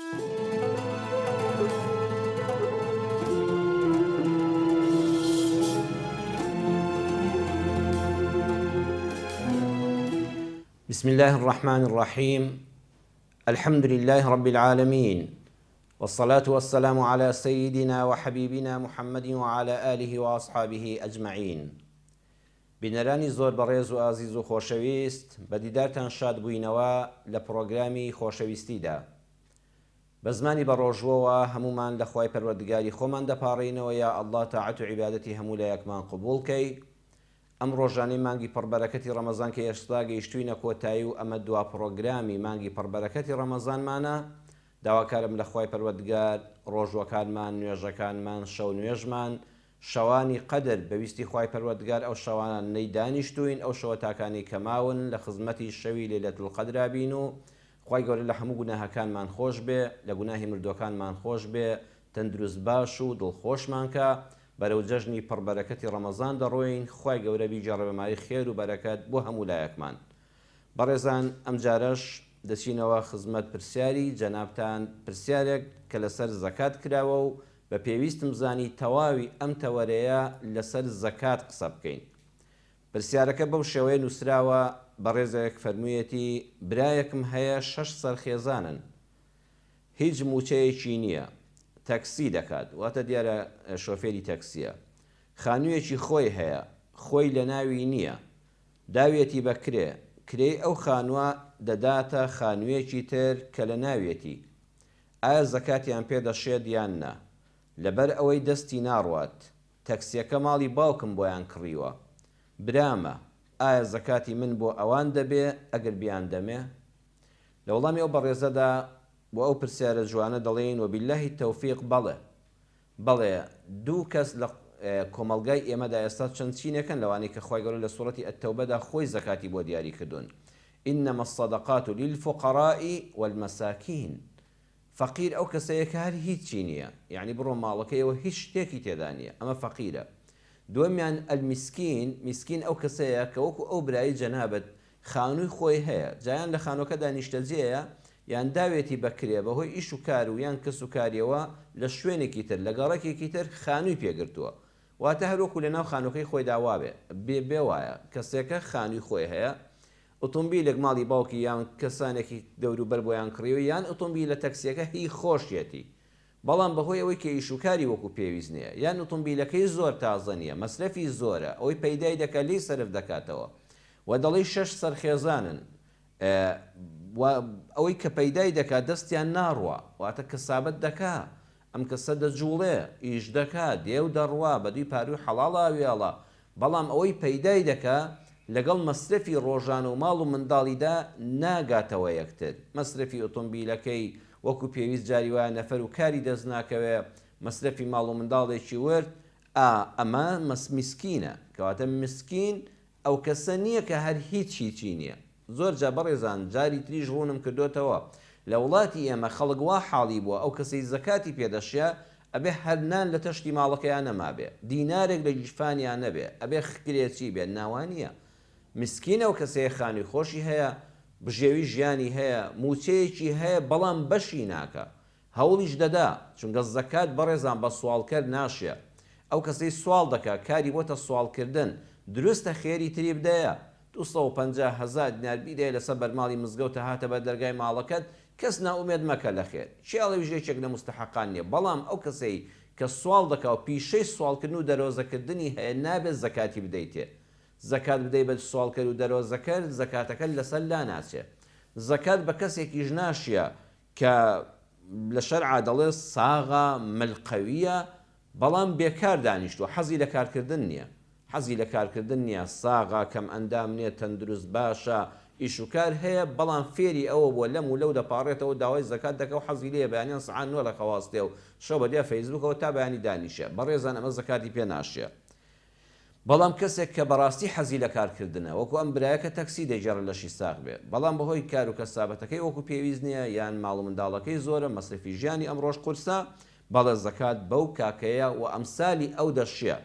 بسم اللە الرحمن الرحیم الحمد للە رب العالمین والصلاة والسلام علی سیدنا وحبیبنا محمد وعلی آله واصحابه اجمعین بینەرانی زۆر بەڕێز و ئازیز و خۆشەویست بە دیدارتان شاد بووینەوە لە پڕۆگرامی خۆشەویستیدا بە زمانی بەڕۆژووەوە هەموومان لە خوای پەروەردگاری خۆمان دەپاڕێینەوە یا اللە تاعەت و عیبادەتی هەموو لایەکمان قبوڵ کەی ئەم ڕۆژانەی مانگی پڕ بەرەکەتی ڕەمەزان کە ئێستا گەیشتووینە کۆتایی و ئەمە دوا پڕۆگرامی مانگی پڕ بەرەکەتی ڕەمەزانمانە داواکارم لە خوای پەروەردگار ڕۆژووەکانمان نوێژەکانمان شەو نوێژمان شەوانی قەدر بە ویستی خوای پەروەردگار ئەو شەوانەی دانیشتووین ئەو شەوە تاکانەی کە ماون لە خزمەتی شەوی لەیلەت القەدرا بین و خوای گەورە لە هەموو گوناهەکانمان خۆش بێ لە گوناهی مردووەکانمان خۆش بێ تەندروست باش و دڵخۆشمان کا بەرەو جەژنی پڕ بەرەکەتی ڕەمەزان دەڕۆین خوای گەورە بیگێڕێ بە مایەی خێر و بەرەکەت بۆ هەموو لایەکمان بەڕێزان ئەمجارەش دەچینەوە خزمەت پرسیاری جەنابتان پرسیارێک کە لەسەر زەکات کراوە و بە پێویستم زانی تەواوی ئەم تەوەرەیە لەسەر زەکات قسە بکەین. پرسیارەکە بەو شێوەیە نووسراوە، بەڕێزێک فەرموویەتی برایەکم هەیە شەش سەر خێزانن هیچ مووچەیەکی نییە تەکسی دەکات واتە دیارە شۆفێری تەکسییە خانوویەکی خۆی هەیە خۆی لەناوی نییە داویەتی بە کرێ، کرێی ئەو خانووە دەداتە خانوویەکی تر کە لە ناویەتی، ئایا زەکاتیان پێ دەشێت یان نا؟ لەبەر ئەوەی دەستی ناڕوات، تەکسیەکە ماڵی باوکم بۆیان کڕیوە، برامە، ئایا زەکاتی من بۆ ئەوان دەبێ ئەگەر بیاندەمێ؟ لە وەڵامی ئەو بەڕێزەدا بۆ ئەو پرسیارە جوانە دەڵێین وباللە التوفیق بەڵێ، بەڵێ دوو کەس لە کۆمەڵگای ئێمەدا ئێستا چەند چینێکن لەوانەی کە خوای گەورە لە سوڕەتی التوبەدا خۆی زەکاتی بۆ دیاری کردوون انما الصدقات للفقراء والمساکین فەقیر ئەو کەسەیە کە هەر هیچی نییە یەعنی بڕۆ ماڵەکەیەوە هیچ شتێکی تێدا نییە ئەمە فەقیرە دووەمیان المسکین میسکین ئەو کەسەیە کە وەکو ئەو برای جەنابت خانووی خۆی هەیە، جا یان لە خانووەکەدا نیشتەجێیە، یان داوێتی بە کرێ، بە هۆی ئیش و کار و یان کەس و کاریەوە لە شوێنێکی تر، لە گەڕەکێکی تر خانووی پێ گرتووە. واتە هەر وەکوو لە ناو خانووەکەی خۆیدا وابێ. بێ بێ وایە. کەسێکە خانووی خۆی هەیە، ئوتومبیلێک ماڵی باوکی یان کەسانێکی دەوروبەر بۆیان کڕیوە، یان ئوتومبیلە تەکسیەکە هی خۆشیەتی. بەڵام بەهۆی ئەوەی کە ئیش و کاری وەکو پێویست نیە یان ئوتومبیلەکەی زۆر تازە نیە مەسرەفی زۆرە ئەوەی پەیدای دەکا لێی سەرف دەکاتەوە و دەڵێی شەش سەر خێزانن و ئەوەی کە پەیدای دەکا دەستیان ناڕوا واتە کەسابەت دەکا ئەم کەسە دەجوڵێ ئیش دەکا دێ و دەڕوا بەدووی پارووی حەڵاڵا وێڵە بەڵام ئەوەی پەیدای دەکا لەگەڵ مەسرەفی ڕۆژانە و ماڵ و منداڵیدا ناگاتەوە یەکتر، مەسرەفی ئۆتۆمبیلەکەی وەکو پێویست جاری وایە نەفەر و کاری دەست ناکەوێ، مەسرەفی ماڵ و منداڵێکی ورد، ئا ئەمە مەس میسکینە، کەواتە مسکین ئەو کەسە نییە کە هەر هیچ هیچی نییە. زۆر جا بەڕێزان جاری تریش ڕوونم کردۆتەوە لە وڵاتی ئێمە خەڵک وا حاڵی بووە ئەو کەسەی زەکاتی پێ دەشیا ئەبێ هەر نان لە تەشتی ماڵەکەیا نەمابێ دینارێک لە گیرفانیا نەبێ ئەبێ خکرێچی بێ نا وا نییە مسکین ئەو کەسەیە خانووی خۆشی هەیە بژێوی ژیانی هەیە مووچەیەکی هەیە بەڵام بەشی ناکا هەوڵیش دەدا، چونکە زەکات بەڕێزان بە سواڵکەر ناشێ، ئەو کەسەی سواڵ دەکا کاری بۆتە سواڵکردن، دروستە خێری تری بدەیە، 250 هەزار دینار بیدەیە لەسەر بەرماڵی مزگەوتە هاتە بەر دەرگای ماڵەکەت، کەس نائومێد مەکە لە خێر، کێ ئەڵێ یەکێک لە موستەحەقان نیە، بەڵام ئەو کەسەی کە سواڵ دەکا و پیشەی سواڵکردن و دەرۆزەکردنی هەیە نابێت زەکاتی بدەیتێ، زەکات بدەی بە سواڵکەر و دەرۆزەکەر زەکاتەکەت لەسەر لاناچێ، زەکات بە کەسێکیش ناشیە کە لە شەرعا دەڵێ ساغە، مل قەویە، بەڵام بێکار دانیشتوە، حەزی لە کارکردن نیە، حەزی لە کارکردن نیە، ساغە، کەم ئەندام نیە، تەندروست باشە، ئیش و کار هەیە، بەڵام فێری ئەوە بوە لەم و لەو دەپاڕێتەوە داوای زەکات دەکا و حەزی لێیە بەیانیان سەعات نۆ لە خەواستێ و شەو بەدیا فەیسبوکەوە تا بەیانی دانیشێ، بەڕێزان ئەمە زەکاتی پێ ناشێ. بەڵام کەسێک کە بەڕاستی حەزی لە کارکردنە، وەکو ئەم برایە کە تەکسی دەگێڕێت لەشی ساغ بێ، بەڵام بەهۆی کار و کەسابەتەکەی وەکو پێویست نییە، یان ماڵ و منداڵەکەی زۆرە، مەسرەفی ژیانی ئەمڕۆش قورسە، بەڵێ زەکات بەو کاکەیە و ئەمسالی ئەو دەشێ.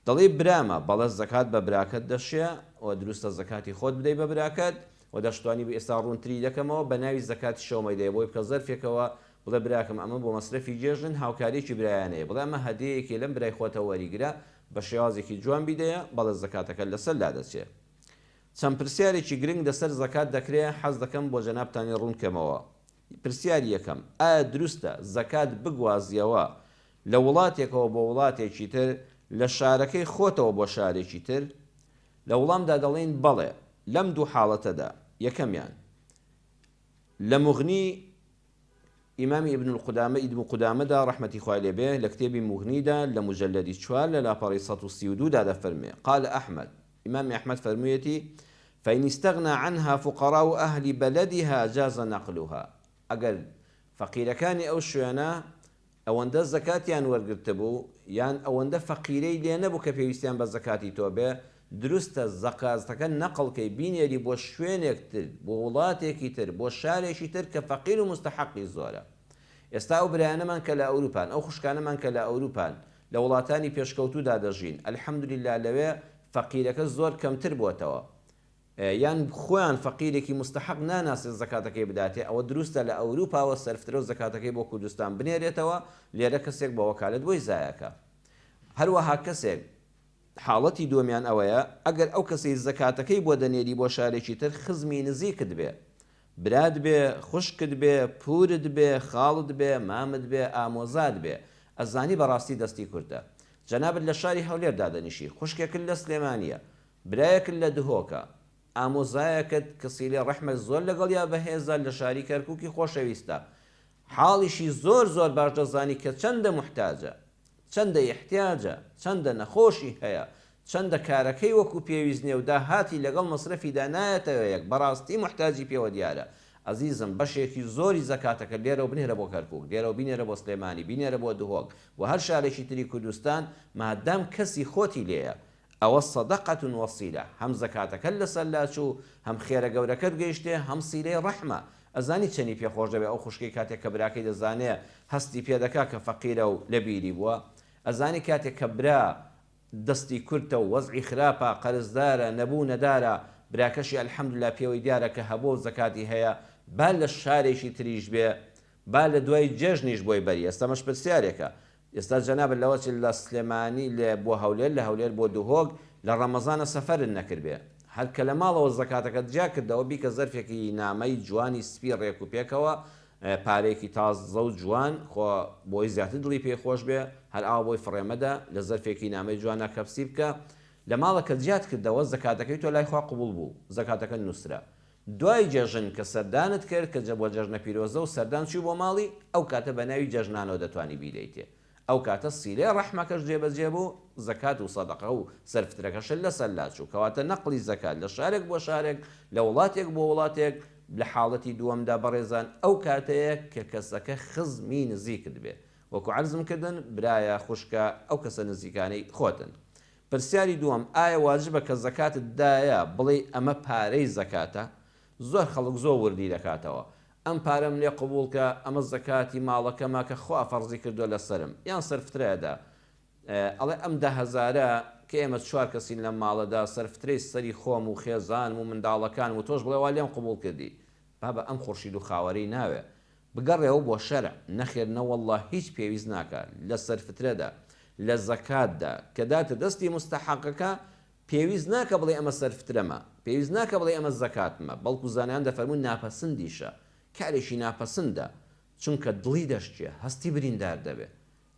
دەڵێی برامە، بەڵێ زەکات بە براکەت دەشێ و دروستە زەکاتی خۆت بدەی بە براکەت و دەشتوانی ئێستا ڕوونتری دەکەمەوە بە ناوی زەکاتیشەوە مەیدەیە بۆی بکە زەرفێکەوە. بڵێ براکەم ئەمە بۆ مەسرەفی جێژن هاوکاریەکی برایانەیە بڵێ ئەمە هەدیەیەکیە لەم برای خۆتەوە وەریگرە بە شێوازێکی جوان بیدەیە بەڵێ زەکاتەکەت لەسەر لادەچێ. چەند پرسیارێکی گرنگ لەسەر زەکات دەکرێ حەز دەکەم بۆ جەنابتانی ڕوون کەمەوە. پرسیاری یەکەم، ئایا دروستە زەکات بگوازیەوە لە وڵاتێکەوە بۆ وڵاتێکی تر، لە شارەکەی خۆتەوە بۆ شارێکی تر؟ لە وڵامدا دەڵێین بەڵێ، لەم دوو حاڵەتەدا، یەکەمیان، لە موغنی ئیمامی ابن القدامە ابن قدامەدا ڕەحمەتی خوای لێ بێ لە کتێبی موغنیدا لە موجەلەدی چوار لە لاپەڕەی 132 دا دەفەرموێ، قال احمد، ئیمامی ئەحمەد فەرموویەتی، فان استغنی عنها فقراء اهل بلدها جاز نقلها، ئەگەر فەقیرەکانی ئەو شوێنە ئەوەندە زەکاتیان وەرگرتبوو یان ئەوەندە فەقیرەی لێ نەبوو کە پێویستیان بە زەکاتی تۆ بێ، دروستە زەکاتەکە نەقڵ کەی بینێری بۆ شوێنێک تر، بۆ وڵاتێکی تر، بۆ شارێکی تر کە فەقیر و موستەحەقی زۆرە. ئێستا ئەو برایانەمان کە لە ئەوروپان، ئەو خوشکانەمان کە لە ئەوروپان، لە وڵاتانی پێشکەوتوودا دەژین، الحمدللە لەوێ فەقیرەکە زۆر کەمتر بۆتەوە. یان خۆیان فەقیرێکی موستەحەق ناناسێت زەکاتەکەی بداتێ، ئەوە دروستە لە ئەوروپاوە سەرفترەو زەکاتەکەی بۆ کوردستان بنێرێتەوە، لێرە کەسێک بە وەکالەت بۆی زایەکا. هەروەها کەسێک، حاڵەتی دووەمیان ئەوەیە، ئەگەر ئەو کەسەی زەکاتەکەی بۆ دەنێری بۆ شارێکی تر خزمی نزیکت بێ، برات بێ، خوشکت بێ، پورت بێ، خاڵت بێ، مامت بێ، ئامۆزات بێ، ئەزانی بەڕاستی دەستی کورتە. جەنابت لە شاری هەولێر دادەنیشی، خوشکێکت لە سلێمانییە، برایەکت لە دهۆکە، ئامۆزایەکت کە سیلەی ڕەحمت زۆر لەگەڵیا بەهێزە لە شاری کەرکوکی خۆشەویستە، حاڵیشی زۆر زۆر باش دەزانی کە چەندە موحتاجە، چەندە ئیحتیاجە، چەندە نەخۆشی هەیە، چەندە کارەکەی وەکو پێویست نیە و داهاتی لەگەڵ مەسرەفیدا نایەتەوە یەک، بەڕاستی موحتاجی پێوە دیارە. ئەزیزم بەشێکی زۆری زەکاتەکەت لێرەوە بنێرە بۆ کەرکوک، لێرەوە بینێرە بۆ سلێمانی، بینێرە بۆ دهۆک و هەر شارێکی تری کوردستان مادام کەسی خۆتی لێیە، ئەوە صدقە وصلە، هەم زەکاتەکەت لەسەر لاچوو، هەم خێرە گەورەکەت گەیشتێ، هەم سیلەی ڕەحمە. ئەزانی چەنی پێ خۆش دەبێ ئەو خوشکەی کاتێک کە براکەی دەزانێ هەستی پێ دەکا کە فەقیرە و لە بیری بووە؟ ئەزانی کاتێک کە برا دەستی کورتە و وەزعی خراپە، قەرزدارە، نەبوو نەدارە، براکەشی الحمدللە پێوەی دیارە کە هەبووە و زەکاتی هەیە، با لە شارێکی تریش بێ، با لە دوای جێژنیش بۆی بەری ئێستا مەش پرسیارێکە ئێستا جەنابت لەوە چ لە سلێمانی لێ بۆ هەولێر لە هەولێر بۆ دهۆک لە ڕەمەزانە سەفەرت نەکردبێ هەر کە لە ماڵەوە زەکاتەکەت جیا کردەوە بیکە زەرفێکی نامەی جوانی سپی ڕێک و پێکەوە پارەیەکی تازە و جوان خۆ بۆی زیاتر دڵی پێ خۆش بێ هەر ئاوا بۆی فڕێ مەدە لە زەرفێکی نامەی جوانا کەپسی بکە لە ماڵە کە جیات کردەوە زەکاتەکەی تۆ لای خوا قبوڵ بوو زەکاتەکە نوسرا دوای جەژن کە سەردانت کرد کە بۆ جەژنە پیرۆزە و سەردان چووی بۆ ماڵی، ئەو کاتە بە ناوی جەژنانەوە دەتوانی بیدەیتێ. ئەو کاتە سیلەی ڕەحمەکەش جێبەجێ بوو، زەکات و سەدەقە و سەرفترەکەشت لەسەر لاچوو. کەواتە نەقڵی زەکات لە شارێک بۆ شارێک، لە وڵاتێک بۆ وڵاتێک، لە حاڵەتی دووەمدا بەڕێزان ئەو کاتەیە کە کەسەکە خزمی نزیکت بێ. وەکو عەرزم کردن برایە، خوشکە، ئەو کەسە نزیکانەی خۆتن. پرسیاری دووەم، ئایا واجبە کە زەکاتت دایە بڵێی ئەمە پارەی زەکاتە؟ زۆر خەڵک زۆر وردی دەکاتەوە ئەم پارەم لێ قبوڵ کە ئەمە زەکاتی ماڵەکەمە کە خوا فەرزی کردوە لەسەرم یان سەرفترەیە دا ئەڵێ ئەم دە هەزارە کە ئێمە چوار کەسین لەم ماڵەدا سەرفترەی سەری خۆم و خێزانم و منداڵەکانم و تۆش بڵێ وا لێم قبوڵ کردی بابە ئەم خورشید و خاوەرەی ناوێ بگەڕێوە بۆ شەرع، نەخێر نەوەڵڵا هیچ پێویست ناکا، لە سەرفترەدا، لە زەکاتدا، کە داتە دەستی موستەحەقەکە، پێویست ناکا بڵێی ئەمە سەرفترەمە، پێویست ناکا بڵێی ئەمە زەکاتمە، بەڵکو زانایان دەفەرموون ناپەسندیشە، کارێکی ناپەسندە، چونکە دڵی دەشکێ، هەستی بریندار دەبێ،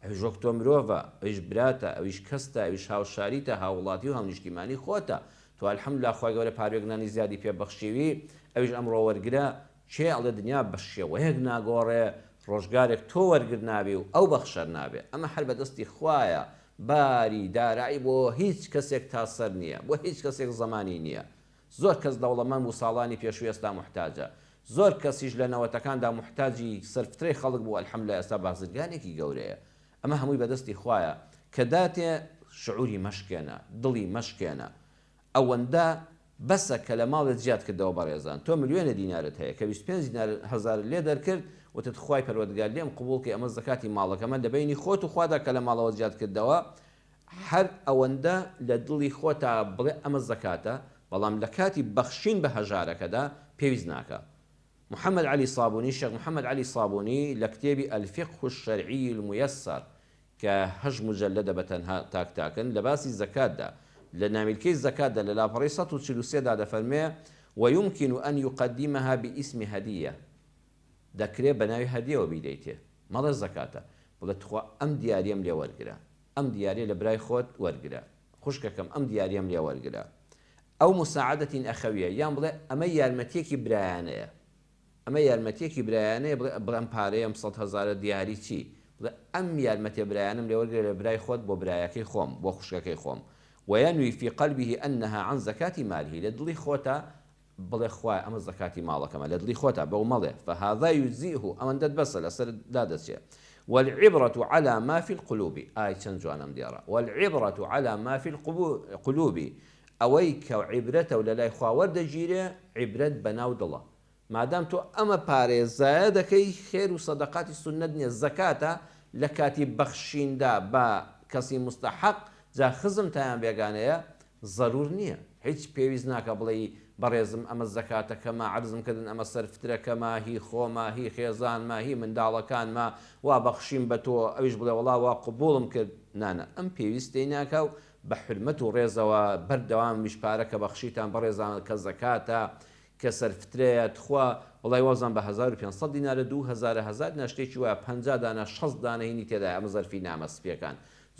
ئەویش وەک تۆ مرۆڤە، ئەویش براتە، ئەویش کەستە، ئەویش هاوشاریتە، هاووڵاتی و هاونیشتیمانی خۆتە. تۆ الحمدللە خوای گەورە پاروێک نانی زیادی پێ بەخشیوی، ئەویش ئەمڕۆ وەرگرە، کێ ئەڵێ دنیا بە شێوەیەک ناگۆڕێ، ڕۆژگارێک تۆ وەرگر نابی و ئەو بەخشەر نابێ. ئەمە هەر بە دەستی خوایە، باری دارایی بۆ هیچ کەسێک تا سەر نییە، بۆ هیچ کەسێک زەمانی نییە. زۆر کەس دەوڵەمەند بوو ساڵانی پێشوو ئێستا موحتاجە. زۆر کەسیش لە نەوەتەکاندا موحتاجی سەرفترەی خەڵک بوو الحمدللە ئێستا بازرگانێکی گەورەیە. ئەمە هەمووی بەدەستی خوایە کە داتێ شعوری مەشکێنە، دڵی مەشکێنە. ئەوەندە بەسە کە لە ماڵێ جیات کردەوە بەڕێزان تۆ ملیۆنێ دینارت هەیە کە 25 دینار هەزارت لێ دەرکرد وتت خوای پەروەردگار لێم قبوڵ کەی ئەمە زەکاتی ماڵەکەمە لە بەینی خۆت و خوادا کە لە ماڵەوە جیات کردەوە هەر ئەوەندە لە دڵی خۆتا بڵێ ئەمە زەکاتە، بەڵام لە کاتی بەخشین بە هەژارەکەدا پێویست ناکا. محمد علی صابونی، شێخ محمد علی صابونی لە کتێبی الفقه الشرعی المیسر کە هەشت موجەلەدە بە تەنها تاک تاکن، لە باسی زەکاتدا لە نامیلکەی زەکاتدا لە لاپەڕەی 143 دا دەفەرموێ، ویمکن ان یقدمها باسم هدیە، دەکرێ بە ناوی هەدیەوە بیدەیتێ، مەڵێ زەکاتە، بڵێ تخوا ئەم دیاریەم لێ وەرگرە، ئەم دیاریە لە برای خۆت وەرگرە، خوشکەکەم ئەم دیاریەم لێ وەرگرە، ئەو مساعدە اخویە، یان بڵێ ئەمە یارمەتیەکی برایانەیە، ئەمە یارمەتیەکی برایانەیە، بڵێ بڵێ ئەم پارەیە ئەم سەت هەزارە دیاری چی؟ بڵێ ئەم یارمەتیە برایانەم لێ وەرگرە لە برای خۆت بۆ برایەکەی خۆم بۆ خوشکەکەی خۆم، وینوی فی قلبه انها عن زکاة ماله، لە دڵی خۆتا بڵێ خوایە ئەمە زەکاتی ماڵەکەمە لە دڵی خۆتا بەو مەڵێ فهذا یجزیه ئەوەندەت بەسە لەسەرت لادەچێ والعبرة علی ما فی القلوب ئای چەند جوان ئەم دێڕە والعبرة علی ما فی القلوب ئەوەی کە عیبرەتە و لەلای خوا وەردەگیرێ عیبرەت بەناو دڵە مادام تۆ ئەمە پارەیە زایە دەکەی خێر و سەدەقاتی سوننەت نیە زەکاتە لە کاتی بەخشیندا بە کەسی موستەحەق جا خزمتە یان بێگانەیە زەرور نیە هیچ پێویست ناکا بڵێی بەڕێزم ئەمە زەکاتەکەمە عەرزم کردن ئەمە سەرفترەکەمە هی خۆمە هی خێزانمە هی منداڵەکانمە وا بەخشیم بە تۆ ئەویش بڵێ وەڵا وا قبوڵم کرد نانا ئەم پێویستەی ناکا و بە حورمەت و ڕێزەوە بەردەوامیش پارە کە بەخشیتان بەڕێزان کە زەکاتە کە سەرفترەیە تخوا وەڵای وابزانم بە 1500 دینارە دوو هەزارە هەزار دینار شتێکی وایە 50 دانە 60 دانە هینی تێدایە ئەمە زەرفی نامە سپیەکان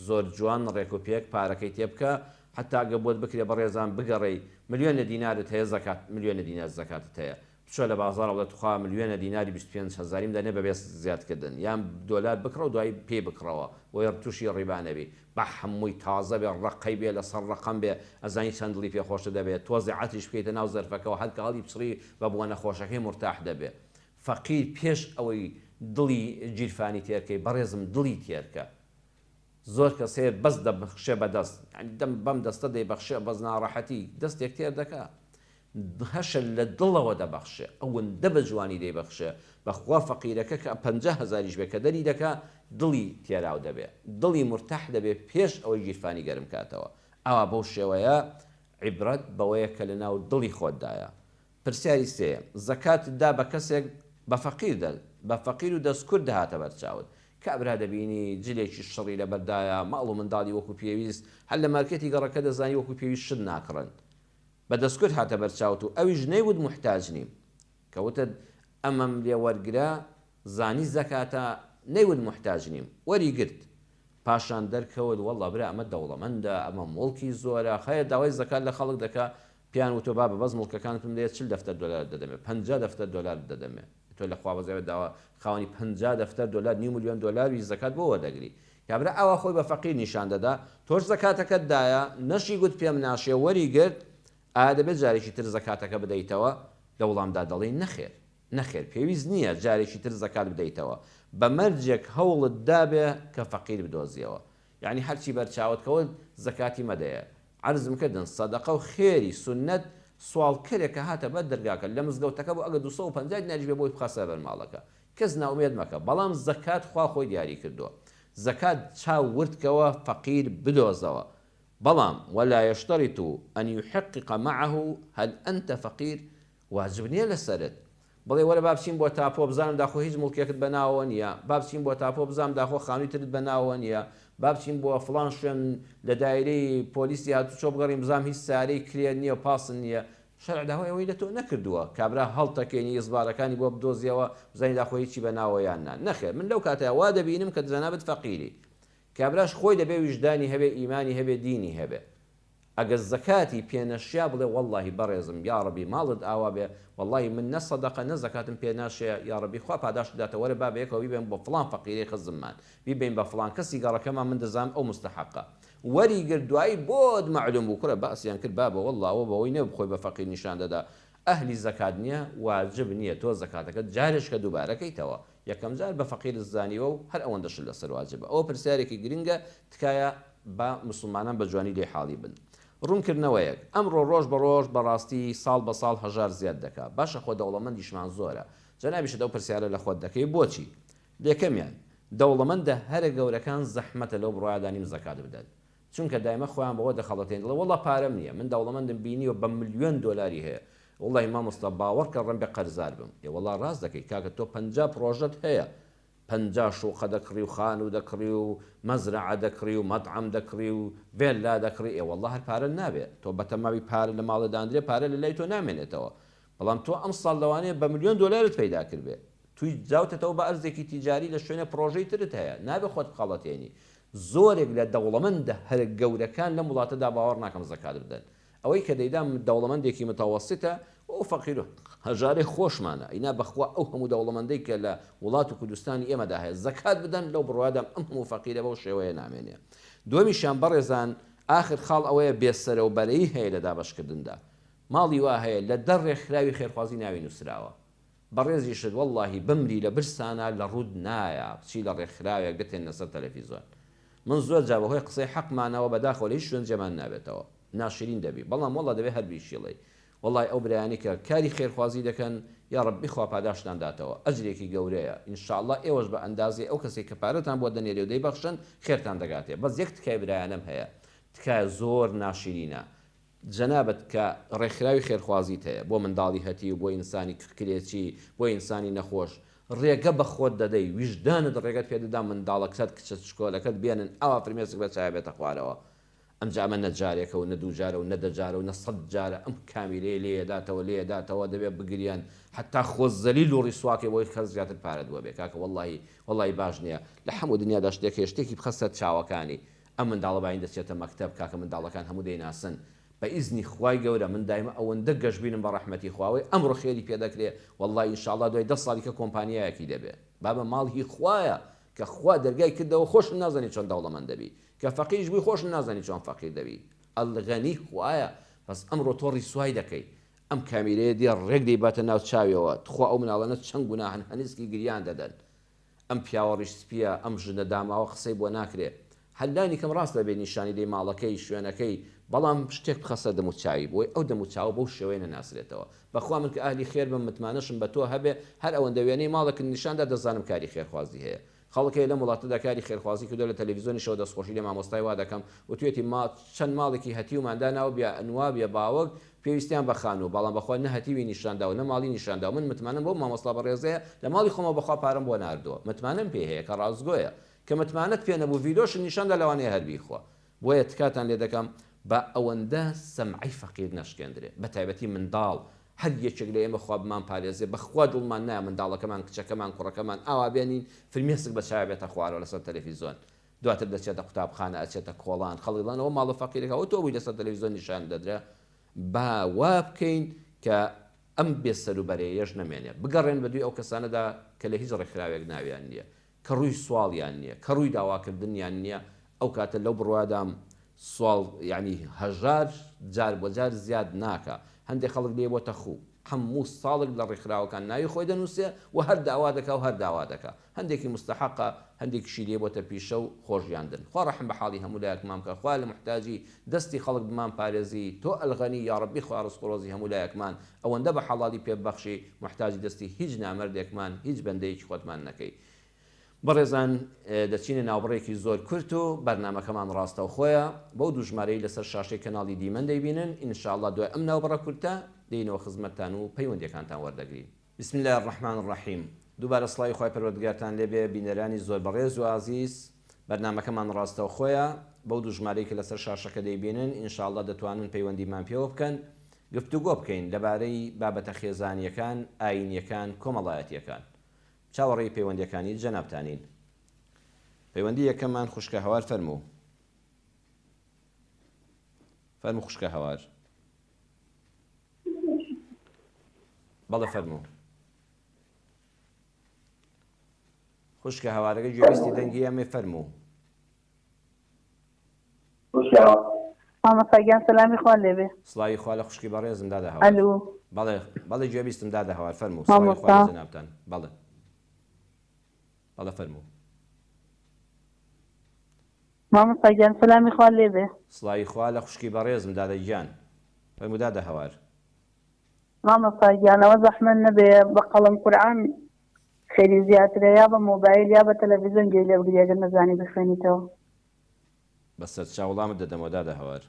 زۆر جوان ڕێک و پێک پارەکەی تێبکە حەتا گە بۆت بکرێ بەڕێزان بگەڕێی ملیۆنە دینارت هەیە زەکات ملیۆنە دینار زەکاتت هەیە بچۆ لە بازاڕ بڵێ توخوا ملیۆنە دیناری 25 هەزاریم دەنێ بەبێ زیاد کردن یان دۆلار بکڕە و دوایی پێی بکڕەوە بۆیە توشی ڕیبا نەبی با هەمووی تازە بێ ڕەقەی بێ لەسەر ڕەقەم بێ ئەزانی چەند دڵی پێ خۆشتر دەبێ تۆزێ عەتریش بکەیتە ناو زەرفەکەوە هەر کە هەڵی بچڕی بە بۆنە خۆشەکەی مورتاح دەبێ فەقیر پێش ئەوەی دڵی گیرفانی تێرکەی بەڕێزم دڵی تێرکە زۆر کەس هەیە بەس دەبەخشێ بە دەست یانی دەم بەم دەستە دەیبەخشێ بەس ناڕەحەتی دەستێک تێر دەکا هەشە لە دڵەوە دەبەخشێ ئەوەندە بە جوانی دەیبەخشێ بەخوا فەقیرەکە کە 50 هەزاریش بێ کە دەری دەکا دڵی تێراو دەبێ دڵی مورتاح دەبێ پێش ئەوەی گیرفانی گەرم کاتەوە ئاوا بەو شێوەیە عیبرەت بەوەیە کە لەناو دڵی خۆتدایە پرسیاری سێیەم، زەکاتت دا بە کەسێک بە فەقیر دە بە فەقیر و دەست کورت دەهاتە بەر چاوت، کابرا دەبینی جلێکی شڕی لەبەر دایە، ماڵ و منداڵی وەکو پێویست، هەر لە مارکێتی گەڕەکە دەزانی وەکو پێویست شت ناکڕن. بە دەست کورت هاتە بەر چاوت و ئەویش نەیوت موحتاج نیم. کە وتت ئەمەم لێ وەرگرە، زانی زەکاتە، نەیوت موحتاج نیم، وەری گرت. پاشان دەرکەوت وەڵڵا برا ئەمە دەوڵەمەندە، ئەمە موڵکی زۆرە، خەیە داوای زەکات لە خەڵک دەکا، پێیان وتوە بابە بەس موڵکەکانتم دەیە 40 دەفتەر دۆلارت دەدەمێ 50 دەفتەر دۆلارت دەدەمێ تۆ لە خوا بەزیابێت داوا خاوەنی 50 دەفتەر دۆلار نیو ملیۆن دۆلاروی زەکات بۆ وەردەگری کابرا ئاوا خۆی بە فەقیر نیشان دەدا تۆش زەکاتەکەت دایە نەشی گوت پێم ناشێ وەری گرت ئایا دەبێت جارێکی تر زەکاتەکە بدەیتەوە لە وڵامدا دەڵێین نەخێر نەخێر پێویست نییە جارێکی تر زەکات بدەیتەوە بە مەرجێک هەوڵت دابێ کە فەقیر بدۆزیەوە یەعنی هەرچی بەرچاوت کەوت زەکاتی مەدەیە عەرزم کردن سەدەقە و خێری سوننەت سواڵکەرێک کە هاتە بەر دەرگاکە لە مزگەوتەکە بوو ئەگەر 250 دیناریش بێ بۆی بخە سەر بەر ماڵەکە کەس نائومێد مەکە بەڵام زەکات خوا خۆی دیاری کردووە زەکات چاو ورد کەوە فەقیر بدۆزەوە بەڵام ولا یشترط ان یحقق معه هل انت فقیر واجب نیە لەسەرت بڵێ وەرە با بچین بۆ تاپۆ بزانم داخۆ هیچ موڵکێکت بە ناوەوە نییە، با بچین بۆ تاپۆ بزانم داخۆ خانووی ترت بە ناوەوە نییە، با بچین بۆ فڵان شوێن لە دایرەی پۆلیسی هاتوچۆ بگەڕین بزانم هیچ سەیارەی کرێ نییە و پاست نییە. شەرع داوای ئەوەی لە تۆ نەکردووە کابرا هەڵتەکێنی ئیسبارەکانی بۆ بدۆزیەوە بزانی داخۆ هیچی بە ناوە یان نا. نەخێر من لەو کاتەیا وا دەبینم کە جەنابت فەقیری. کابراش خۆی دەبێ ویژدانی هەبێ ئیمانی هەبێ دینی هەبێ. ئەگەر زەکاتی پێ نەشیا بڵێ وەڵاهی بەڕێزم یاڕەبی ماڵت ئاوا بێ وەڵاهی من نە سەدەقە نە زەکاتم پێ ناشێ یاڕەبی خوا پاداشتت داتەوە وەرە با بەیەکەوە بیبەین بۆ فڵان فەقیرەی خزممان بیبەین بە فڵان کەسی گەڕەکەمان من دەزانم ئەو مستەحەقە وەری گرت دوایی بۆت مەعلوم بوو کوڕە باسیان کرد بابە وەڵا ئەوە بەوەی نەبوو خۆی بە فەقیر نیشان دەدا ئەهلی زەکات نیە واجب نیە تۆ زەکاتەکەت جارێشکە دووبارە کەیتەوە یەکەم جار بە فەقیرت زانیوە و هەر ئەوەندەشت لەسەر واجبە ئەوە پرسیارێکی گرنگە تکایە با موسڵمانان بە جوانی لێی حاڵی بن. ڕوونکردنەوەیەک، ئەمڕۆ ڕۆژ بە ڕۆژ بە ڕاستی ساڵ بە ساڵ هەژار زیاد دەکا، باشە خۆ دەوڵەمەندیشمان زۆرە، جەنابیشت ئەو پرسیارە لە خۆت دەکەی بۆچی؟ یەکەمیان، دەوڵەمەندە هەرە گەورەکان زەحمەتە لەو بڕوایەدا نیم زەکات بدەن، چونکە دایمە خۆیان بەوە دەخەڵەتێن دەڵێ وەڵا پارەم نییە، من دەوڵەمەندم بینیوە بە ملیۆن دۆلاری هەیە. وەڵاهی مامۆستا باوەڕکە ڕەنبێ قەرزار بم. ئێ وەڵا ڕاست دەکەی کاکە تۆ 50 پڕۆژەت هەیە 50 شوقە دەکڕی و خانوو دەکڕی و مەزرەعە دەکڕی و مەتعەم دەکڕی و ڤێللا دەکڕی ئێ وەڵا هەر پارە نابێ تۆ بەتەماوی پارە لە ماڵێ داندرێ پارە لە لای تۆ نامێنێتەوە بەڵام تۆ ئەمساڵ لەوانەیە بە ملیۆن دۆلارت پەیدا کردبێ توی دراوتەتەوە بە ئەرزێکی تیجاری لە شوێنێ پڕۆژەی ترت هەیە نابێ خۆت بخەڵەتێنی زۆرێک لە دەوڵەمەندە هەرە گەورەکان لەم وڵاتەدا باوەڕ ناکەم زەکات بدەن ئەوەی کە دەیدا دەوڵەمەندێکی متەوەسیتە و ئەو فەقیر و هەژارەی خۆشمانە ئینا بەخوا ئەو هەموو دەوڵەمەندەی کە لە وڵات و کوردستانی ئێمەدا هەیە زەکات بدەن لەو بڕوایەدام ئەم هەموو فەقیرە بەو شێوەیە نامێنێ دووەمیشیان بەڕێزان ئاخر خاڵ ئەوەیە بێسەرەوبەرەیی هەیە لە دابەشکردندا ماڵی وا هەیە لە دە ڕێکخراوی خێرخوازی ناوی نوسراوە بەڕێزیشت وەڵاهی بمری لە برسانا لە ڕووت نایا بچی لە ڕێکخراوێک بتێننە سەر تەلەفیزۆن من زۆر جار بەهۆی قسەی حەقمانەوە بەداخەوە لە هیچ شوێن جێمان نابێتەوە ناشرین دەبی بەڵام وەڵا دەبێ هەر بیشیڵێی وەڵای ئەو برایانەی کە کاری خێرخوازی دەکەن یاڕەبی خوا پاداشتان داتەوە ئەجرێکی گەورەیە ان شاءاللە ئێوەش بە ئەندازەی ئەو کەسەی کە پارەتان بۆ دەنێرێ و دەیبەخشن خێرتان دەگاتێ بەس یەک تکای برایانەم هەیە تکایە زۆر ناشرینە جەنابت کە ڕێکخراوی خێرخوازیت هەیە بۆ منداڵی هەتیو بۆ ئینسانی کرێچی بۆ ئینسانی نەخۆش ڕێگە بە خۆت دەدەی ویژدانت ڕێگەت پێ دەدا منداڵەکەت کچە چکۆلەکەت بێنن ئاوا فرمێسک بە چاویا بێتە خوارەوە ئەمجا ئەمە نە جارێکە و نە دوو جارە و نە دە جارە و نە سەت جارە ئەم کامیرەیە لێیەداتەوە لێیەداتەوە دەبێ بگریەن حەتا خۆ زەلیل و ڕیسواکەی بۆی کەس زیاتر پارەت بۆ بێ کاکە وەڵاهی وەڵاهی باش نیە لە هەموو دنیادا شتێک هەیە شتێکی بخە سەر چاوەکانی ئەم منداڵە باین دەچێتە مەکتەب کاکە منداڵەکان هەموو دەیناسن بە ئیزنی خوای گەورە من دایمە ئەوەندە گەشبینم بە ڕەحمەتی خوا ئەوەی ئەمڕۆ خێری پێ دەکرێ وەڵڵا ان شاء اللە دوای دە ساڵی کە کۆمپانیایەکی دەبێ بابە ماڵ هی خوایە کە خوا دەرگای کردەوە خۆشت نازانی چۆن دەوڵەمەند دەبی کە فەقیریش بووی خۆشت نازانی چۆن فەقیر دەبی الغنی خوایە بەس ئەمڕۆ تۆ ڕیسوای دەکەی ئەم کامیرەیە دێ ڕێک دەیباتە ناو چاویەوە تخوا ئەو مناڵانە چەند گوناهن هەنیسکی گریان دەدەن ئەم پیاوە ڕیش سپیە ئەم ژنە داماوە قسەی بۆ ناکرێ هەر لانی کەم ڕاست دەبێ نیشانی دەی ماڵەکەی شوێنەکەی بەڵام شتێک بخە سەر دەمو چاوی بۆی ئەو دەمو چاوە بەو شێوەیە نەناسرێتەوە بەخوا من کە ئەهلی خێر بم متمانەشم بە تۆ هەبێ هەر ئەوەندە وێنەی ماڵێکت نیشان دا دەزانم کاری خێرخوازی هەیە خەڵک هەیە لەم وڵاتەدا کاری خێرخوازی کردوە لە تەلەفیزۆنیشەوە دەستخۆشی لە مامۆستای وا دەکەم وتویەتی ما چەند ماڵێکی هەتیومان داناوە بێ نوا بێ باوک پێویستیان بە خانووە بەڵام بەخوا نە هەتیوی نیشان داوە نە ماڵی نیشان داوە من متمانەم بەو مامۆستا بەڕێزەیە لە ماڵی خۆمەوە بەخوا پارەم بۆ ناردووە متمانەم پێی هەیە کە ڕاستگۆیە کە متمانەت پێ نەبوو ڤیدۆشت نیشان دا لەوانەیە هەر بیخوا بۆیە تکاتان لێ دەکەم با ئەوەندە سەمعەی فەقیر نەشکێندرێ بەتایبەتی منداڵ هەر یەکێک لە ئێمە خوا بمان پارێزێ بەخوا دڵمان نایە منداڵەکەمان کچەکەمان کوڕەکەمان ئاوا بێنین فرمێسک بە چاویا بێتە خوارەوە لەسەر تەلەفیزۆن دواتر دەچێتە قوتابخانە ئەچێتە کۆڵان خەڵک دەڵێن ئەوە ماڵە فەقیرەکە ئەوە تۆ بووی لەسەر تەلەفیزۆن نیشان دەدرا با وا بکەین کە ئەم بێ سەروبەرەیەش نەمێنێ بگەڕێن بەدووی ئەو کەسانەدا کە لە هیچ ڕێکخراوێک ناویان نییە کە ڕووی سواڵیان نییە کە ڕووی داواکردنیان نییە ئەو کاتە لەو بڕوادام سواڵ یانی هەژار جار بۆ جار زیاد ناکا هەندێ خەڵک لێ بۆتە خوو هەموو ساڵێک لە ڕێکخراوەکان ناوی خۆی دەنووسێ و هەر داوا دەکا و هەر داوا دەکا هەندێکی موستەحەقە هەندێکیشی لێ بۆتە پیشە و خۆژیاندن خوا ڕەحم بە حاڵی هەموو لایەکمان بکا خوایە لە موحتاجی دەستی خەڵک بمان پارێزی تۆ الغنی یاڕەبی خوا ڕزق و ڕۆزی هەموو لایەکمان ئەوەندە بە حەڵاڵی پێ ببەخشی موحتاجی دەستی هیچ نامەردێکمان هیچ بەندەیەکی خۆتمان نەکەی بەڕێزان دەچینە ناوبڕێکی زۆر کورت و بەرنامەکەمان ڕاستەوخۆیە بەو دوو ژمارەی لەسەر شاشەی کەناڵی دیمەن دەیبینن ان شاء اللە دوای ئەم ناوبڕە کورتە دێینەوە خزمەتتان و پەیوەندیەکانتان وەردەگرین. بسم اللە الرحمن الرحیم دووبارە سڵاوی خوای پەروەردگارتان لێبێ بینەرانی زۆر بەڕێز و ئازیز بەرنامەکەمان ڕاستەوخۆیە بەو دوو ژمارەی کە لەسەر شاشەکە دەیبینن ان شاء اللە دەتوانن پەیوەندیمان پێوە بکەن گفتوگۆ بکەین لەبارەی بابەتە خێزانیەکان ئاینیەکان کۆمەڵایەتیەکان چاوەڕێی پەیوەندیەکانی جەنابتانین. پەیوەندی یەکەممان خوشکە هەوار فەرموو. فەرموو خوشکە هەوار. بەڵێ فەرموو. خوشکە هەوارەکە گوێبیستی دەنگی ئەمەی فەرموو. مامۆستا گیان سەلامی خوا لێبێ. سڵاوی خوا لە خوشکی بەڕێزم دادە هەوار. ئەلو. بەڵێ بەڵێ گوێبیستم دادە هەوار فەرموو سڵاوی خوا مامۆستا. لە جەنابتان بەڵێ بەڵێ فەرموو. مامۆستا گیان سەلامی خوا لێبێ. سڵاوی خوا لە خوشکی بەڕێزم دادە گیان فەرموو دادە هەوار. مامۆستا گیان ئەوە زەحمەت نەبێ بە قەڵەم قورعان خێری زیاترە یا بە مۆبایل یا بە تەلەڤیزۆن گوێی لێ بگری ئەگەر نەزانی بخوێنیتەوە. بەسەرچاو وڵامت دەدەمەوە دادە هەوار.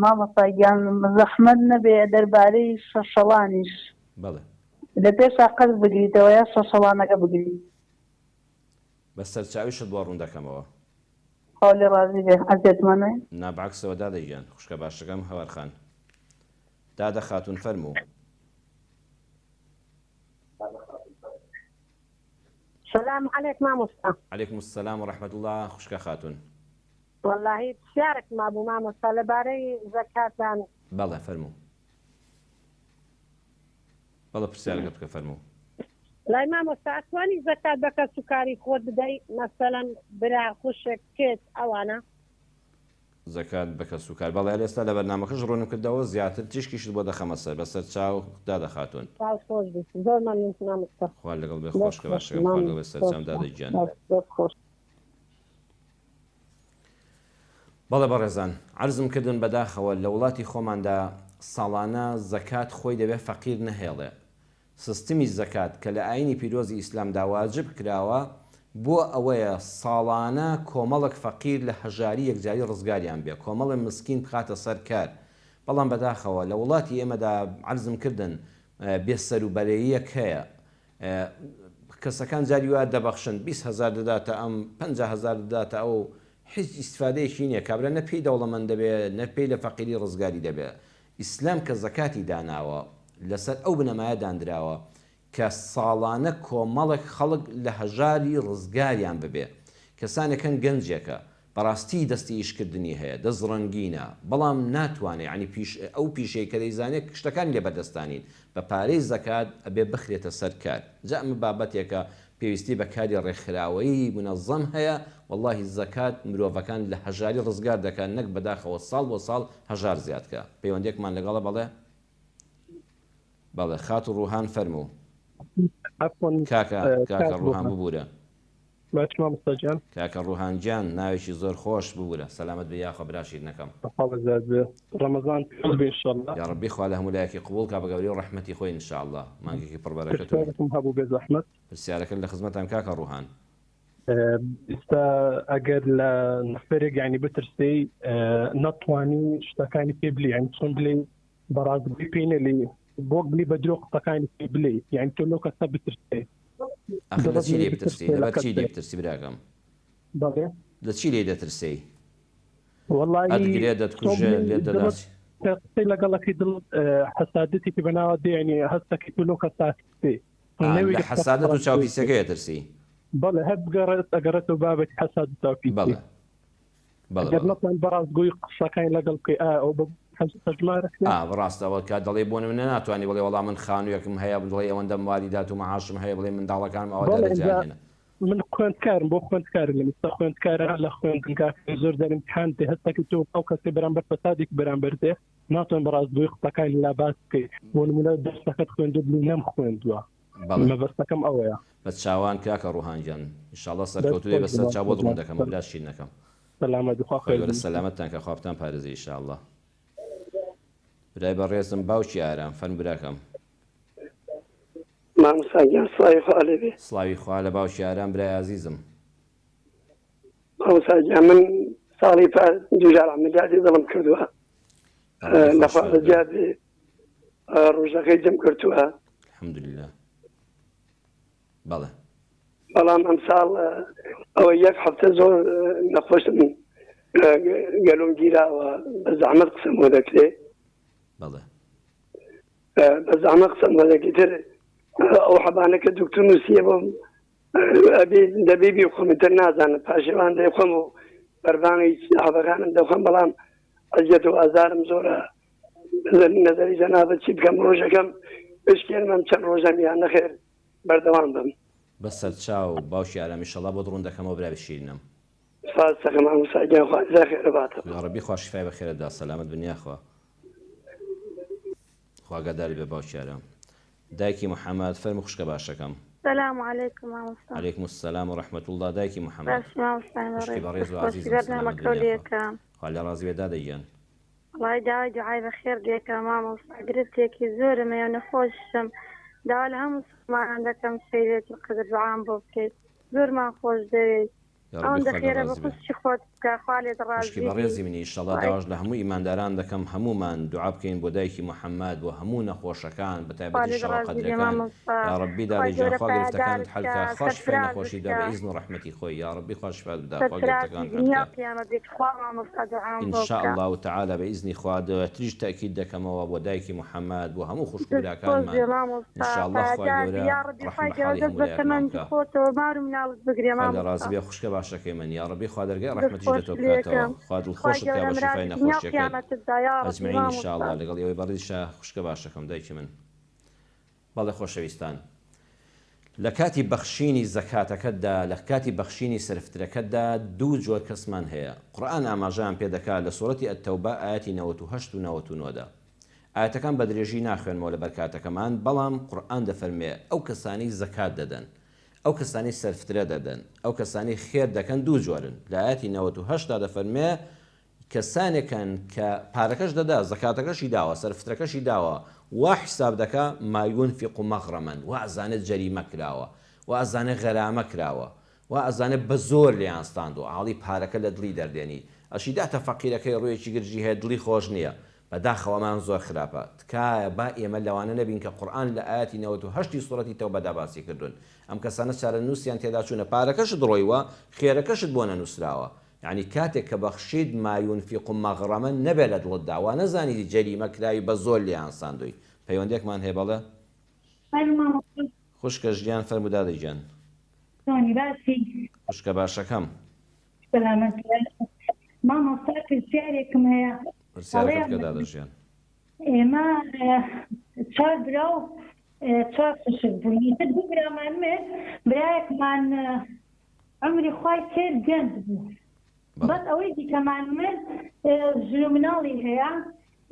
مامۆستا گیان زەحمەت نەبێ دەربارەی شەشەڵانیش بەڵێ. لە پێشا قەرز بگریتەوە یا شەشەڵانەکە بگری؟ بە سەرچاویشت بۆ ڕوون دەکەمەوە. خوا لێ ڕازی بێ عەزێتمان نەی. نا بەعەکسەوە دادە گیان خوشکە باشەکەم هەوار خان دادە خاتوون فەرموو. سلام علیک مامۆستا. علیکم السلام و رحمە اللە خوشکە خاتوون. وەڵاهی پرسیارێک مابوو مامۆستا لەبارەی زەکاتدان. بەڵێ فەرموو. بەڵێ پرسیارەکەت بکە فەرموو. وەڵای مامۆستا ئەتوانی زەکات بە کەسوکاری خۆت بدەی مەسەلەن برا خوشک کچ ئەوانە؟ زەکات بە کەسوکار بەڵێ هەر ئێستا لە بەرنامەکەش ڕوونم کردەوە زیاتر تیشکیشت بۆ دەخەمە سەر بەسەر چاو دادە خاتوون. چاوت خۆش بیت زۆر مەمنون مامۆستا. خوا لەگەڵ بێ دەست خۆشکە خۆش باشەکەم خوا لەگەڵ مامۆستا بێ سەرچاوم دادە گیان. دەست خۆش. بەڵێ بەڕێزان عەرزم کردن بەداخەوە لە وڵاتی خۆماندا ساڵانە زەکات خۆی دەبێ فەقیر نەهێڵێ سستمی زەکات کە لە ئاینی پیرۆزی ئیسلامدا واجب کراوە بۆ ئەوەیە ساڵانە کۆمەڵک فەقیر لە هەژاری یەکجاری ڕزگاریان بێ کۆمەڵێ مسکین بخاتە سەر کار بەڵام بەداخەوە لە وڵاتی ئێمەدا عەرزم کردن بێ سەروبەرەییەک هەیە کەسەکان جاری وایە دەبەخشن 20 هەزار دەداتە ئەم 50 هەزار دەداتە ئەو هیچ ئیستفادەیەکی نییە کابرا نە پێی دەوڵەمەند دەبێ نە پێی لە فەقیری ڕزگاری دەبێ ئیسلام کە زەکاتی داناوە لەسەر ئەو بنەمایە داندراوە کە ساڵانە کۆمەڵێک خەڵک لە هەژاری ڕزگاریان ببێ کەسانێک هەن گەنجێکە بەڕاستی دەستی ئیش کردنی هەیە دەست ڕەنگینە بەڵام ناتوانێ یانی پیش ئەو پیشەی کە دەیزانێ شتەکانی لێ بەردەستانین بە پارەی زەکات ئەبێ بخرێتە سەر کار جا ئەمە بابەتێکە پێویستی بە کاری ڕێکخراوەیی مونەزەم هەیە وەڵاهی زەکات مرۆڤەکان لە هەژاری ڕزگار دەکا نەک بەداخەوە ساڵ بۆ ساڵ هەژار زیاد کا پەیوەندیەکمان لەگەڵە بەڵێ بەڵێ خاتوو ڕوهان فەرموو. عەفوەن کاکە کاکە کاک ڕوهان ڕوهان. ببورە. باش مامۆستا گیان. کاکە ڕوهان گیان ناوێکی زۆر خۆش ببورە سەلامەت بی یاخوا برا شیرنەکەم. خوا بەزیاد بێ ڕەمەزان پیرۆز بێ انشاللە. یاڕەبی خوا لە هەموو لایەکی قبوڵ کا بە گەورەی و ڕەحمەتی خۆی ان شاء اللە مانگێکی پڕ بەرەکەت و. پرسیارێکم هەبوو بێ زەحمەت. پرسیارەکەت لە خزمەتام کاکە ڕوهان. ئیستا ئەگەر لە نەفەرێک یانی بترسێی نەتوانی شتەکانی پێ بلێ یانی چۆن بلێ بەڕاستگۆی پێی نەلێی بۆک بلی بە درۆ قسەکانی پێ بلێی یانی تۆ لەو کەسە بترسێ ئاخر لە دڵت چی لێی لێی بترسی بترسێ لە لەبەر چی کەسێ لێی بترسی براکەم بەڵێ لە چی لێی دەترسێی وەڵایی ئەتگرێ چۆن دەتکوژێ بلێی لێت دەدا دڵت چی کە قسەی لەگەڵەکەی دڵت حەسادەتێکی بەناوە دێ یانی هەستەکەی تۆ لەو کەسە ئەترسێ ئا لە نەوێری قسە حەسادەت و ڕاستگۆی بکەی چاوپیسیەکەی ئەترسی بەڵێ هەر بگەڕێت ئەگەڕێتەوە بابەتی حەساد و چاوپیسی بەڵێ بەڵێ ئەگەر بەڵێ. نەتوانی بەڕاستگۆی قسەکانی لەگەڵ بکەی ئایا ئەوە بە هەژمارەکرێ؟ ئا ڕاستە ئەوە کە دەڵێی بۆ نمونە ناتوانی بڵێ وەڵا من خانوویەکم هەیە بڵێی ئەوەندەم واریدات و مەعاشم هەیە بڵێی منداڵەکانم ئەوە بەڵێ دەرەجەیان ئینجا هێنا. من خوێندکارم بۆ خوێندکارم من ئیستا خوێندکارە لە خوێندنگاکەی زۆر جار ئیمتحان دێ هەستەکەی تۆ ئەو کەسەی بەرامبەر فەسادێکی بەرامبەر دێ ناتوان بەڕاستگۆی قسەکانی لا باس بکەی بۆ نمونە دەرسەکەت خوێندووە بڵێی نەمخوێندووە بەڵێ. مەبەستەکەم ئەوەیە. بە چاوان کاکە ڕوهان گیان ان شاءاللە دەست سەرکەوتوو بی خۆش بەسەر چاو بۆت مامۆستا ڕوون گیان دەکەمەوە برا شیرنەکەم. سەلامەت بی خوا خوای خێر گەورە بی. سەلامەتتان کا خوا بتان پارێزێ ان شاءاللە. برای بەڕێزم باوکی ئارام فەرموو براکەم. مامۆستا گیان سڵاوی خوا لێ بێ. سڵاوی خوا لە باوکی ئارام برای ئازیزم. مامۆستا گیان من ساڵی پار دووجار عەمەلیاتی دڵم کردووە ڕەبی لە خوا خۆشتان بێ. زیاد بێ ڕۆژەکەی جەم کردووە. الحمدللە بەڵێ. بەڵام ئەمساڵ ئەوە یەک هەفتە زۆر نەخۆشم گەلۆم گیراوە بە زەحمەت قسەم بۆ دەکرێ. بەڵێ. بە زەحمەت قسەم بۆ دەکرێ تر ئەو حەبانە کە دکتۆر نووسیە بۆم ئەبێ دەبێ بیخۆم تر نازانم پاشێوان دەیخۆم و بەربانگی حەبەکانم دەخۆم بەڵام ئەزیەت و ئازارم زۆرە نەزەری جەنابت چی بکەم ڕۆژەکەم بشکێنم ئەم چەند ڕۆژەم یان نەخێر بەردەوام بم. بەسەرچاو باوکی ئارام ئیشەڵا بۆت ڕوون دەکەمەوە برای شیرینم. سپاس دەکەم مامۆستا گیان خوا جزای خێرت باتەوە. یاڕەبی خوا شیفای بەخێرت دا سەلامەت بن یاخوا. خوا ئاگادارت بێ باوکی ئارام. دایکی محمد فەرموو خوشکە باشەکەم. سلام علیکم مامۆستا. علیکم السلام و رحمە اللە دایکی محمد باشی مامۆستای خوشکی بەڕێز بەڕێز و دەست خۆشی ئازیزم سەلامەت بەرنامەکەو بن لێ یاخوا کەم. خوا لێ ڕازی بێ دادە گیان. وەڵای داوای دوعای بەخێر لێکەم مامۆستا گرفتێکی زۆرم هەیە و نەخۆشم داوا لە هەموو مسوڵمانان دەکەم شەیرێت القدر دوعام بۆ بکەیت زۆرمان خۆش دەوێیت. یاڕەبی ئەوەندە خوا لێت خێرە بە ڕازی بێ. خوشکی خۆت بکە خوا لێت خوشکی ڕازی بی بەڕێزی منی ئیشەڵا وای. داواش لە هەموو ئیمانداران دەکەم هەموومان دوعا بکەین بۆ دایکی محمد بۆ هەموو نەخۆشەکان بە خوا تایبەتی لێت شەوە ڕازی بێ قەدرەکان مامۆستا یاڕەبی خوای دادە گیان گەورە خوا گرفتەکانت پایەدارت حەل کا کا خوا شیفای سەرفرازت نەخۆشی دا کا بە ئیزن و ڕەحمەتی خۆی یاڕەبی خوا شیفات بدا خوا سەرفرازی گرفتەکانت حەل دنیا کا و قیامەت بیت خوا مامۆستا دوعام ان بۆ شاء بکە. اللە تعالی بە ئیزنی خوا دواتریش تەئکید دەکەمەوە بۆ دایکی محمد بۆ هەموو خوشک و دەست خۆش براکانمان بێ ان مامۆستا شاء اللە خوای پایەدار بی گەورە یاڕەبی ڕەحم خوای بە گەورە حاڵی دەست هەموو بە لایەکمان تەمەنی بکا. خۆتەوە مار و مناڵت بگرێ خوا لێ مامۆستا. ڕازی بێ خوشکە باشەکەی من یاڕەبی خوا دەرگای دەست ڕەحمەتیش لە خۆش تۆ بکاتەوە لێکەم خوا خوای دڵخۆشت کا گەورە بە شیفای مرادی دنیا و نەخۆشیەکەت قیامەتت دا یاڕەبی اجمعین ان شاء مامۆستا. اللە لەگەڵ ئێوەی بەڕیزیشا خوشکە باشەکەم دایکی من بەڵێ خۆشەویستان لە کاتی بەخشینی زەکاتەکەتدا لە کاتی بەخشینی سەرفترەکەتدا دوو جۆر کەسمان هەیە قورئان ئاماژەیان پێ دەکا لە سورەتی التوبە ئایەتی 98 و 99 دا ئایەتەکان بە درێژی ناخوێنمەوە لەبەر کاتەکەمان بەڵام قورئان دەفەرموێ ئەو کەسانەی زەکات دەدەن ئەو کەسانەی سەرفترە دەدەن ئەو کەسانەی خێر دەکەن دوو جۆرن لە ئایەتی 98 دا دەفەرموێ کەسانێکن کە پارەکەش دەدا زەکاتەکەشی داوە سەرفترەکەشی داوە وا حیساب دەکا ما ينفق مغرما وا ئەزانێت جەریمە کراوە وا ئەزانێت غەرامە کراوە وا ئەزانێت بە زۆر لێیان ستاندوە ئاڵی پارەکە لە دڵی دەردێنی ئەشیداتە فەقیرەکەی ڕویەکی گرژی هەیە دڵی خۆش نیە بەداخەوە ئەمان زۆر خراپە تکایە با ئێمە لەوانە نەبین کە قورئان لە ئایەتی 98 ی سوڕەتی تەوبەدا باسی کردوون ئەم کەسانە چارەنووسیان تێدا چوونە پارەکەشت ڕۆیوە خێرەکەشت بۆ نەنووسراوە یەعنی کاتێک کە بەخشیت ما ينفق مغرما نەبێ لە دڵتدا وا نەزانی جەریمە کراوی بە زۆر لێیان ساندووی پەیوەندیەکمان هەیە بەڵێ فەرموو مامۆستا. خوشکە ژیان فەرموو دادە گیان. چۆنی باشی؟ خوشکە باشەکەم. سەلامەت بی مامۆستا پرسیارێکم هەیە پرسیارەکە ئەڵێم بکە دادە ژیان. ئێمە چوار برا و چوار خوشک بووین ئیتر دوو برامان مرد برایەکمان عومری خوای کرد گەنج بوو بەڵێ. بەس ئەوەی دیکەمان مرد ژن و مناڵی هەیە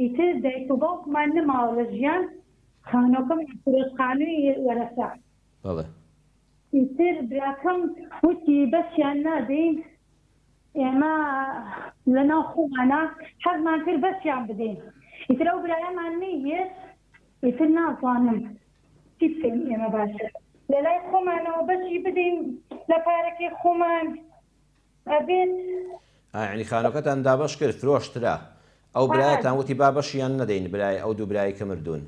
ئیتر دایک و باوکمان نەماوە لە ژیان خانووەکەمان فرۆشت خانووی وەرەسە. بەڵێ. ئیتر براکەم وتی بەشیان نادەین ئێمە لەناو خۆمانا حەزمان کرد بەشیان بدەین ئیتر ئەو برایەمان نەیهێشت ئیتر نازانم چی بکەین ئێمە باشە لەلای خۆمانەوە بەشی بدەین لە پارەکەی خۆمان ئەبێت. ئا یەعنی خانوەکەتان دابەش کرد فرۆشترا ئەو برایەتان وتی با بەشیان نەدەین برای ئەو دوو برای کە مردوون.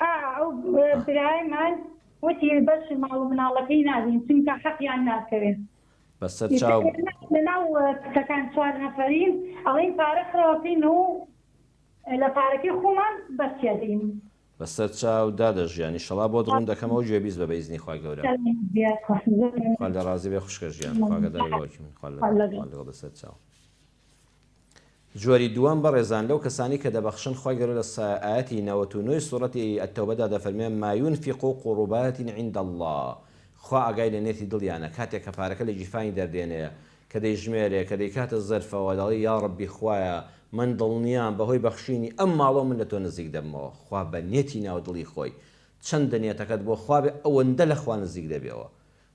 ئا ئەو برایەمان وتی بەشی ماڵ و مناڵەکەی نادەین چونکە حەقیان ناکەوێ. بەسەر چاو. لەناو کچەکان چوار نەفەرین ئەڵێین پارە خراپین و لە پارەکەی خۆمان بەشیەدەین. بەسەر چاو دادە ژیان ئیشەڵا بۆت ڕوون دەکەمەوە گوێبیست بە بە ئیزنی خوای گەورە. خوا لێ ڕازی بێ خوشکە ژیان خوا گەداری باوکی من خوا لەگەڵ بەسەر چاو. جۆری دووەم بەڕێزان لەو کەسانی کە دەبەخشن خوای گەورە لە ئایەتی 99 ی سوڕەتی التوبەدا دەفەرموێ ما ينفقوا قربات عند اللە خوا ئاگای لە نێتی دڵیانە کاتێک کە پارەکە لە گیرفانی دەردێنێ کە دەیژمێرێ کە دەیکاتە زەرفەوە دەڵێ یاڕەبی خوایە من دڵنیام بەهۆی بەخشینی ئەم ماڵەوە من لە تۆ نزیک دەبمەوە خوا بە نێتی ناو دڵی خۆی چەندە نێتەکەت بۆ خوا بێ ئەوەندە لە خوا نزیک دەبیەوە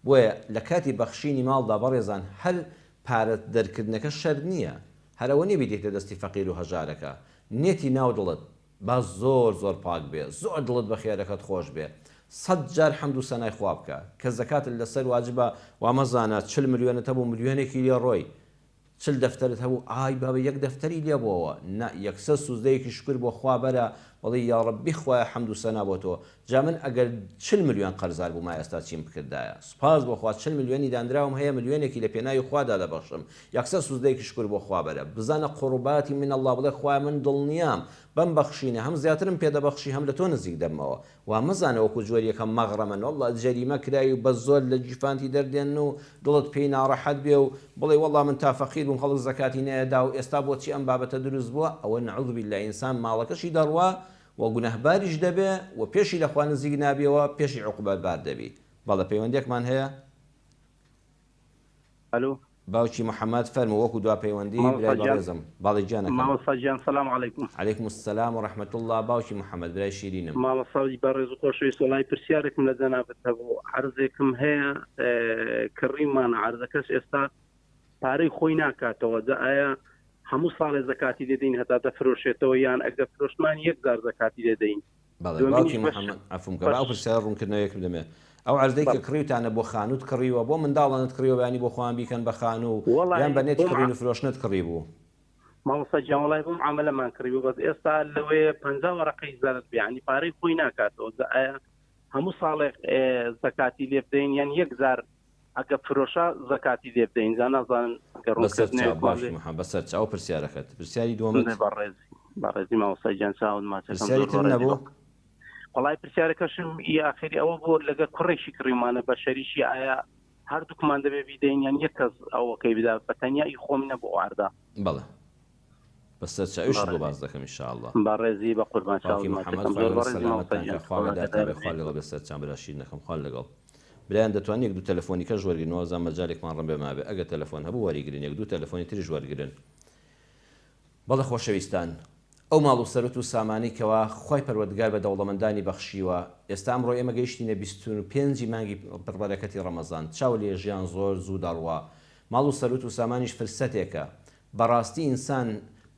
بۆیە لە کاتی بەخشینی ماڵدا بەڕێزان هەر پارە دەرکردنەکە شەرت نیە هەر ئەوە نیە بیدەیتە دەستی فەقیر و هەژارەکە نێتی ناو دڵت با زۆر زۆر پاک بێ زۆر دڵت بە خێرەکەت خۆش بێ سەت جار حەمد و سەنای خوا بکە کە زەکاتت لەسەر واجبە وامەزانە چل ملیۆنت هەبوو ملیۆنێکی لێ ڕۆی چل دەفتەرت هەبوو ئای بابە یەک دەفتەری لێ بۆوە نا یەکسەر سوزدەیەکی شوکر بۆ خوا بەرە بڵێ یاڕەبی خوایە حەمد و سەنا بۆ تۆ جا من ئەگەر چل ملیۆن قەرزار بووما ئێستا چیم بکردایە سوپاس بۆ خوا چل ملیۆنی دانراوم هەیە ملیۆنێکی لە پێناوی خوادا دەبەخشم یەکسەر سوزدەیەکی شوکر بۆ خوا بەرە بزانە قورباتی من اللە بڵێ خوایە من دڵنیام بەم بەخشینە هەم زیاترم پێ دەبەخشی هەم لە تۆ نزیک دەبمەوە وا مەزانە وەکو جۆری یەکەم مەغرەمەن وەڵڵا جەریمە کراوی و بە زۆر لە گیرفانتی دەردێنن و دڵت پێی ناڕەحەت بێ و بڵێی وەڵڵا من تا فەقیر بووم خەڵک زەکاتی نەیەدا و ئێستا بۆچی ئەم بابەتە دروست بووە ئەوە نعوذ باللە ئینسان ماڵەکەشی دەڕوا و گوناهباریش دەبێ و پێشی لە خوا نزیک نابیەوە پێشی عوقبەتبار دەبی بەڵێ پەیوەندیەکمان هەیە؟ ئەلو. باوکی محمد فەرموو وەکو دوا پەیوەندی مامۆستا برای گیان بەڕێزم بەڵێ گیانەکەم. مامۆستا گیان سلام علیکم. علیکم السلام و رحمە اللە باوکی محمد برای شیرینم. مامۆستا بەڕێز و خۆشەویست وەڵای پرسیارێکم لە جەنابت هەبوو عەرزێکم هەیە کڕیومانە عەرزەکەش ئێستا پارەی خۆی ناکاتەوە جا ئایا هەموو ساڵێ زەکاتی دەدەین هەتا دەفرۆشێتەوە یان ئەگەر فرۆشتمان یەک جار زەکاتی دەدەین؟ بەڵێ دووەمینیش باوکی بەش محمد عەفوم کە با بەش ئەو پرسیارە ڕوونکردنەوەیەکم دەمێ ئەو عەردەی کە بەڵێ. کڕیوتانە بۆ خانووت کڕیوە بۆ منداڵانت کڕیوە بەیانی بۆ خۆیان بیکەن بە خانوو یان وەڵای بە نێتی بۆم کڕین و فرۆشتنت کڕی بوو؟ مامۆستا گیان وەڵای بۆم عامەلەمان کڕیوە بەس ئێستا لەوەیە 50 وەرەقەی زەرەر بێ یانی پارەی خۆی ناکاتەوە جا ئایا هەموو ساڵێک زەکاتی لێ بدەین یان یەک جار ئەگە فرۆشا زەکاتی لێ بدەین جا نازانم ئەگەر بەسەر چاو ڕوونکردنەوەیەکمان باشی بێ محمد بەسەر چاو پرسیارەکەت پرسیاری دووەمت بەڕێزی بەڕێزی مامۆستا گیان چاوت ماچەکەم پرسیاری زۆر تر بەڕێزی نەبوو؟ وەڵای پرسیارەکەشم ئی ئاخری ئەوە بوو لەگە کوڕێکی کڕیومانە بە شەریکی ئایا هەردووکمان دەبێ بیدەین یان یەک کەس ئەوەکەی بدا بە تەنیا ئی خۆم نەبوو ئەو عەردە. بەڵێ بەسەر چاویشت بۆ بەڕێزی باس دەکەم ان شاء اللە. بەڕێزی بە قوربان باوکی چاوت محمد ماچەکەم خوای زۆر گەورە بەڕێزی مامۆستا سەلامەتتان گیان کا خوا خوا ئاگادارتان ئاگادارت بێ بێ. خوا لەگەڵ بێ سەرچان برا شیرنەکەم خوا لەگەڵ برایان دەتوانن یەک دوو تەلەفۆنی کەش وەرگرن وابزانم مەجالێکمان ڕەنبێ مابێ ئەگەر تەلەفۆن هەبوو وەریگرن یەک دوو تەلەفۆنی تریش وەرگرن. بەڵێ خۆشەویستان، ئەو ماڵ و سەروەت و سامانەی کەوا خوای پەروەردگار بە دەوڵەمەندانی بەخشیوە، ئێستا ئەمڕۆ ئێمە گەیشتینە 25 ی مانگی پڕبەرەکەتی ڕەمەزان، چاو لێ ژیان زۆر زوو دەڕوا، ماڵ و سەروەت و سامانیش فرسەتێکە، بەڕاستی ئینسان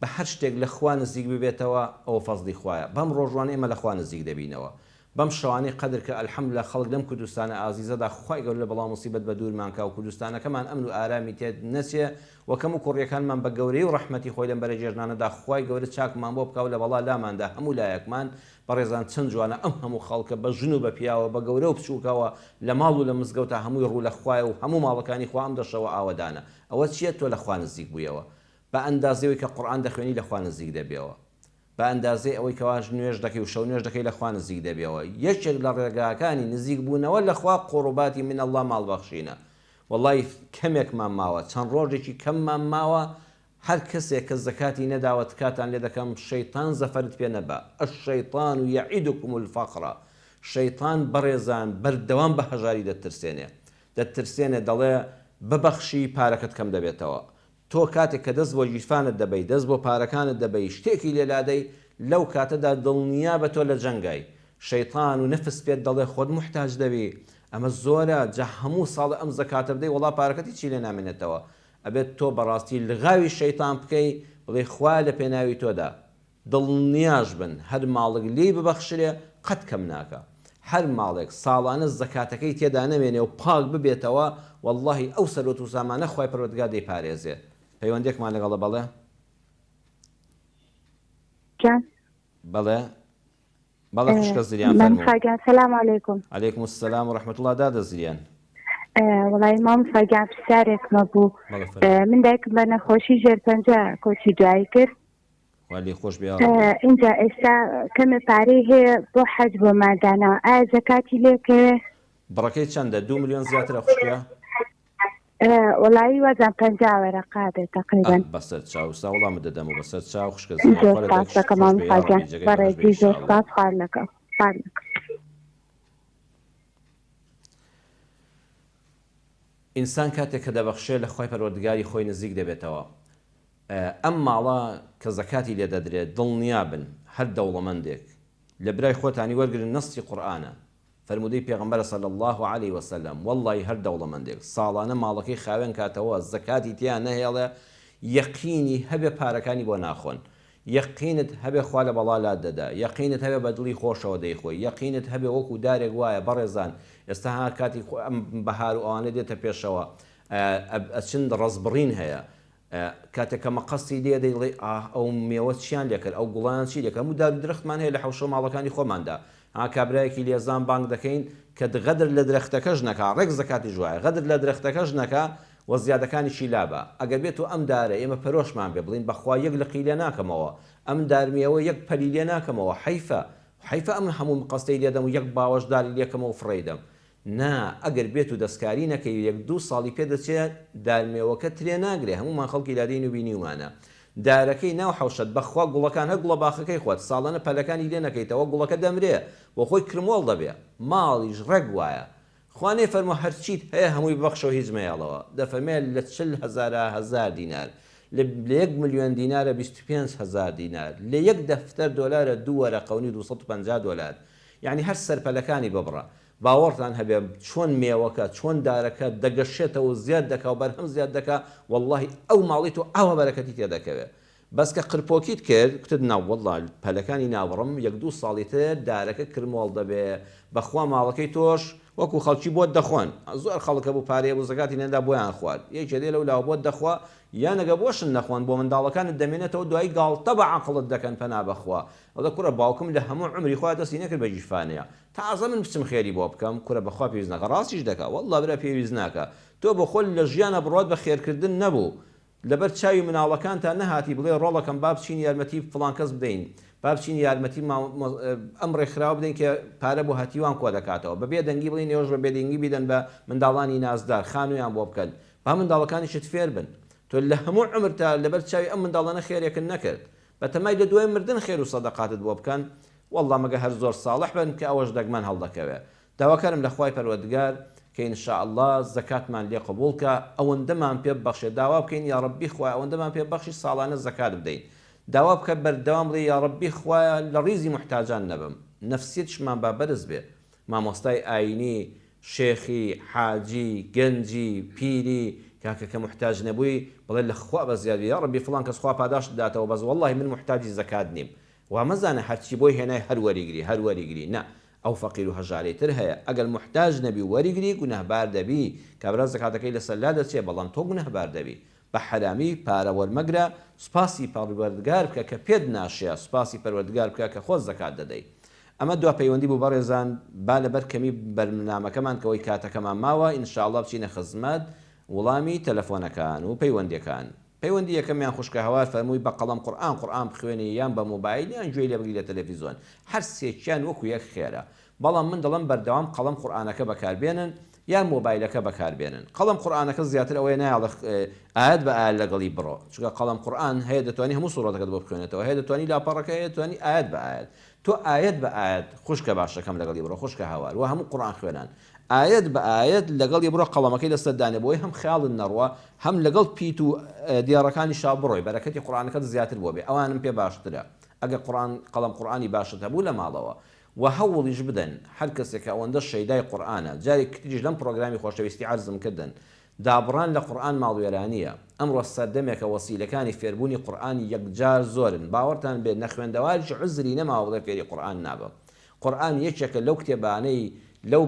بە هەر شتێک لە خوا نزیک ببێتەوە ئەوە فەزڵی خوایە، بەم ڕۆژوانە ئێمە لە خوا نزیک دەبینەوە، بەم شەوانەی قەدر کە الحمدللە خەڵک لەم کوردستانە ئازیزەدا خوای گەورە لە بەڵا و موسیبەت بەدوورمان کا و کوردستانەکەمان ئەمن و ئارامی تێ نەچێ و کەم و کوڕیەکانمان بە گەورەی و ڕەحمەتی خۆی لەم بەرە جێژنانەدا خوای گەورە چاکمان بۆ بکا و لە بەڵا لاماندا هەموو لایەکمان بەڕێزان چەند جوانە ئەم هەموو خەڵکە بە ژن و بە پیاوە بە گەورە و بچووکەوە لە ماڵ و لە مزگەوتا هەمووی ڕوو لە خوایە و هەموو ماڵەکانی خوا ئەم دە شەوە ئاوەدانە ئەوە چیە تۆ لە خوا نزیک بوویەوە بە ئەندازەی ئەوەی کە قورئان دەخوێنی لە خوا نزیک دەبیەوە بە ئەندازەی ئەوەی کەوا نوێژ دەکەی و شەو نوێژ دەکەی لە خوا نزیک دەبیەوە یەکێک لە ڕێگاکانی نزیک بوونەوە لە خوا قوڕباتی من اللە ماڵ بەخشینە وەڵای کەمێکمان ماوە چەند ڕۆژێکی کەممان ماوە هەر کەسێک کە زەکاتی نەداوە تکاتان لێ دەکەم شەیتان زەفەرت پێ نەبا الشیطان یعدکم الفقر شەیتان بەڕێزان بەردەوام بە هەژاری دەتترسێنێ دەتترسێنێ دەڵێ ببەخشی پارەکەت کەم دەبێتەوە تۆ کاتێک کە دەست بۆ گیرفانت دەبەی، دەست بۆ پارەکانت دەبەی، شتێکی لێ لادەی، لەو کاتەدا دڵنیابە تۆ لە جەنگای. شەیتان و نەفس پێت دەڵێ خۆت موحتاج دەبی. ئەمە زۆرە، جا هەموو ساڵێ ئەم زەکاتە بدەی وەڵا پارەکەت هیچی لێ نامێنێتەوە. ئەبێت تۆ بەڕاستی لغاوی شەیتان بکەی، بڵێی خوایە لە پێناوی تۆدا. دڵنیاش بن هەر ماڵێک لێی ببەخشرێ قەت کەم ناکا. هەر ماڵێک ساڵانە زەکاتەکەی تێدا نەمێنێ و پاک ببێتەوە وەڵڵاهی ئەو سەروەت و سامانە خوای پەروەردگار دەیپارێزێ. پەیوەندیەکمان لەگەڵە بەڵێ؟ گیان. بەڵێ بەڵێ خوشکە زریان مامۆستا فەرموو. گیان سلام علیکم. علیکم السلام و رحمە اللە دادە زریان. وەڵایی مامۆستا گیان پرسیارێکم هەبوو بەڵێ فەرموو. من دایکم بە نەخۆشی ژێرپەنجە کۆچی دوایی کرد خوا لێی خۆش بێ یاڕەبی. ئینجا ئێستا کەمێ پارەی هەیە بۆ حەج بۆمان داناوە ئایا زەکاتی لێکەوێ؟ بڕەکەی چەندە دوو ملیۆن زیاترە خوشکە؟ وەڵایی وازان 50 وەرەقا بێت تقریبا. ئەه بەسەر چاو سا وەڵامت دەدەمەوە بەسەر چاو خوشکە زیان زۆر خوا لە سپاس دایکیشت دەکەم خۆش بێ مامۆستا گیان یاڕەبی جێگای بەهەشت بێ بەڕێزی زۆر ئیشاڵڵا. سپاس خوار لەگەڵ خوار لەگەڵ. ئینسان کاتێک کە دەبەخشێ لە خوای پەروەردگاری خۆی نزیک دەبێتەوە ئەم ماڵە کە زەکاتی لێ دەدرێت دڵنیابن هەر دەوڵەمەندێک لە برای خۆتانی وەرگرن نەسی قورئانە فەرموودەی پێغەمبەرە صلی اللە علیە وسلم وەڵڵاهی هەر دەوڵەمەندێک ساڵانە ماڵەکەی خاوێن کاتەوە زەکاتی تیا نەهێڵێ یەقینی هەبێ پارەکانی بۆ ناخۆن یەقینت هەبێ خوا لە بەڵا لات دەدا یەقینت هەبێ بە دڵی خۆشەوە دەیخۆی یەقینت هەبێ وەکو دارێک وایە بەڕێزان ئێستا ها کاتی ئەم بەهار و ئەوانە دێتە پێشەوە ئەچن ڕەزبڕین هەیە کاتێک کە مەقەستی لێ دەی دەڵێی ئاه ئەو مێوە چیان لێ کرد ئەو گوڵەیان چی لێ کرد هەموو دار و درەختمان هەیە لە حەوشە و ماڵەکانی خۆماندا ها کابرایەکی لێزان بانگ دەکەین کە غەدر لە درەختەکەش نەکا ڕێک زەکاتیش وایە غەدر لە درەختەکەش نەکا و زیادەکانیشی لابا ئەگەر بێت و ئەم دارە ئێمە پەرۆشمان بێ بڵێین بەخوا یەک لقی لێ ناکەمەوە ئەم دار مێوە یەک پەلی لێ ناکەمەوە حەیفە حەیفە ئەم هەموو مقەستەی لێدەم و یەک باوەش داری لێکەمەوە فڕێی دەم نا ئەگەر بێتو دەستکاری نەکەی یەک دوو ساڵی پێ دەچێ دار مێوەکە ترێ ناگرێ هەموومان خەڵکی لادێین و بینیومانە دارەکەی ناو حەوشەت بەخوا گوڵەکان هەر گوڵە باخەکەی خۆت ساڵانە پەلەکانی لێ نەکەیتەوە گوڵەکە دەمرێ بۆ خۆی کرمۆڵ دەبێ ماڵیش ڕێک وایە خوا نەیفەرمووە هەرچیت هەیە هەمووی ببەخشەوە هیچ مەیەڵەوە دەفەرمێ لە 40 هەزارا هەزار دینار لە لە یەک ملیۆن دینارە 25 هەزار دینار لە یەک دەفتەر دۆلارە دوو وەرەقە و نیو 250 دۆلار یەعنی هەر سەرپەلەکانی ببڕە باوەڕتان هەبێ چۆن مێوەکە چۆن دارەکە دەگەشێتەوە و زیاد دەکا و بەرهەم زیاد دەکا وەڵڵاهی ئەو ماڵەی تۆ ئاوا بەرەکەتی تێ دەکەوێ. بەس کە قرپۆکیت کرد کوتت نا وەڵا پەلەکانی نابڕم یەک دوو ساڵی تر دارەکە کرمۆڵ دەبێ بەخوا ماڵەکەی تۆش وەکو خەڵکی بۆت دەخۆن زۆر خەڵک هەبوو پارەی هەبوو زەکاتی نەدا بۆیان خوارد یەکێ دێ لەو لاوە بۆت دەخوا یان ئەگەر بۆشت نەخۆن بۆ منداڵەکانت دەمێنێتەوە دوایی گاڵتە بە عەقڵت دەکەن پەنا بەخوا ئەڵێ کوڕە باوکم لە هەموو عومری خۆیا دەستی نەکرد بە گیرفانەیا تازە من بچم خێری بۆ بکەم کورە بەخوا پێویست ناکا ڕاستیش دەکا وەڵڵا برا پێویست ناکا تۆ بۆخۆت لە ژیانا بڕوات بە خێرکردن نەبوو لەبەر چاوی مناڵەکانتا نەهاتی بڵێ ڕۆڵەکەم با بچین یارمەتی فڵان کەس بدەین با بچین یارمەتی ئەم ڕێکخراوە بدەین کە پارە بۆ هەتیوان کۆدەکاتەوە بە بێدەنگی بڵێن ئێوەش بە بێدەنگی بیدەن بە منداڵانی نازدار خانوویان بۆ بکەن با منداڵەکانیشت فێر بن تۆ لە هەموو عومرتا لەبەر چاوی ئەم منداڵانە خێرێکت نەکرد بەتەمای لە دوای مردن خێر و سەدەقاتت بۆ بکەن واللە مەگەر هەر زۆر ساڵح بن کە ئەوەش دەگمەن هەڵدەکەوێ داواکارم لە خوای پەروەردگار کە ان شاء اللە زەکاتمان لێ قبوڵ کا ئەوەندەمان پێ ببەخشێ داوا بکەین یاڕەبی خوایە ئەوەندەمان پێ ببەخشی ساڵانە زەکات بدەین داوا بکە بەردەوام بڵێ یاڕەبی خوایە لە ڕیزی موحتاجان نەبم نەفسیەتیشمان با بەرز بێ مامۆستای ئاینی شێخی حاجی گەنجی پیری کاکە کە موحتاج نەبووی بڵێ لە خوا بەزیاد بی یاڕەبی فڵان کەس خوا پاداشتت داتەوە بەس وەڵاهی من موحتاجی زەکات نیم وا مەزانە هەرچی بۆی هێنای هەر وەریگری هەر وەریگری نا ئەو فەقیر و هەژارەی تر هەیە ئەگەر موحتاج نەبی و وەریگری گوناهبار دەبی کابرا زەکاتەکەی لەسەر لادەچێ بەڵام تۆ گوناهبار دەبی بە حەرامی پارە وەرمەگرە سوپاسی پەروەردگار بکە کە پێت ناشێ سوپاسی پەروەردگار بکە کە خۆت زەکات دەدەی ئەمە دوا پەیوەندی بوو بەڕێزان با لەبەر کەمی بەرنامەکەمان کەوەی کاتەکەمان ماوە ان شاء اللە بچینە خزمەت وڵامی تەلەفۆنەکان و پەیوەندیەکان. پەیوەندی یەکەمیان خوشکە هەوار فەرمووی بە قەڵەم قورئان قورئان بخوێنی یان بە مۆبایل یان گوێی لێ بگری لە تەلەفیزۆن هەر سێکیان وەکو یەک خێرە بەڵام من دەڵێم بەردەوام قەڵەم قورئانەکە بەکار بێنن یان مۆبایلەکە بەکار بێنن قەڵەم قورئانەکە زیاتر ئەوەیە نایەڵێ ئایەت بە ئایەت لەگەڵی بڕۆ چونکە قەڵەم قورئان هەیە دەتوانی هەموو سوڕەتەکەت بۆ بخوێنێتەوە هەیە دەتوانی لاپەڕەکە هەیە دەتوانی ئایەت بە ئایەت تۆ ئایەت بە ئایەت خوشکە باشەکەم لەگەڵی بڕۆ خوشکە هاوار وە هەموو قورئان خوێنان ئایەت بە ئایەت لەگەڵی بڕۆ قەڵەمەکەی لەسەر دانێ بۆی هەم خەیاڵت نەڕوا هەم لەگەڵ پیت و دێڕەکانیشا بڕۆی بەرەکەتی قورئانەکەت زیاتر بۆ بێ ئەوانم پێ باشترە ئەگەر قورئان قەڵەم قورئانی باشت هەبوو لە ماڵەوە وە هەوڵیش بدەن هەر کەسێک کە ئەوەندە شەیدای قورئانە جارێکی تریش لەم پڕۆگرامی خۆشەویستی عەرزم کردن دابڕان لە قورئان ماڵوێرانییە. ئەمڕۆ سەردەمێکە وەسیلەکانی فێربوونی قورئان یەکجار زۆرن، باوەڕتان بێت نەخوێندەواریش عوزری نەماوە بڵێ فێری قورئان نابم. قورئان یەکێکە لەو کتێبانەی لەو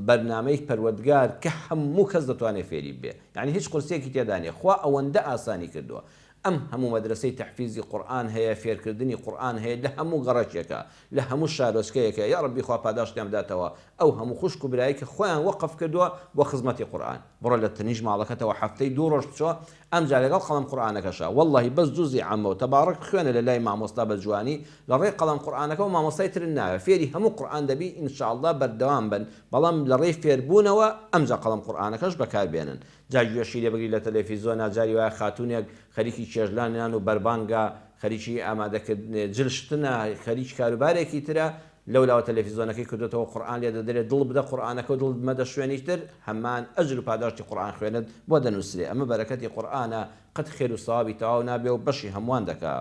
بەرنامەی پەروەردگار کە هەموو کەس دەتوانێت فێری ببێ. یەعنی هیچ قورسییەکی تێدا نییە. خوا ئەوەندە ئاسانی کردووە. ئەم هەموو مەدرەسەی تەحفیزی قورئان هەیە، فێرکردنی قورئان هەیە لە هەموو گەڕەکێکا، لە هەموو شارۆچکەیەکە، یاڕەبی خوا پاداشتیان بداتەوە ئەو هەموو خوشک و برایەی کە خۆیان وەقف کردووە بۆ خزمەتی قورئان. بڕۆ لە تەنیشت ماڵەکەتەوە هەفتەی دوو ڕۆژ بچۆ ئەمجا لەگەڵ قەڵەم قورئانەکەشا وەڵڵاهی بەس جوزی عەمە و تەباڕەک بخوێنە لە لای مامۆستا بە جوانی لە ڕێی قەڵەم قورئانەکەوە مامۆستای ترت ناوێ فێری هەموو قورئان دەبی ان شاء اللە بەردەوام بن بەڵام لە ڕێی فێربوونەوە ئەمجا قەڵەم قورئانەکەش بەکار بێنن جا گوێشی لێ بگری لە تەلەفیزۆنا جاری وایە خاتوونێک خەریکی چێشتلانان و بەربانگە خەریکی ئامادەکردن جل شتنە خەریکی کاروبارێکی ترە لەولاوە تەلەفیزۆنەکەی کردۆتەوە قورئان لێ دەدرێ دڵ بدە قورئانەکەو دڵت مەدە شوێنی تر هەمان ئەجر و پاداشتی قورئان خوێنت بۆ دەنوسرێ ئەمە بەرەکەتی قورئانە قەت خێر و سەوابی تەواو نابێ و بەشی هەمووان دەکا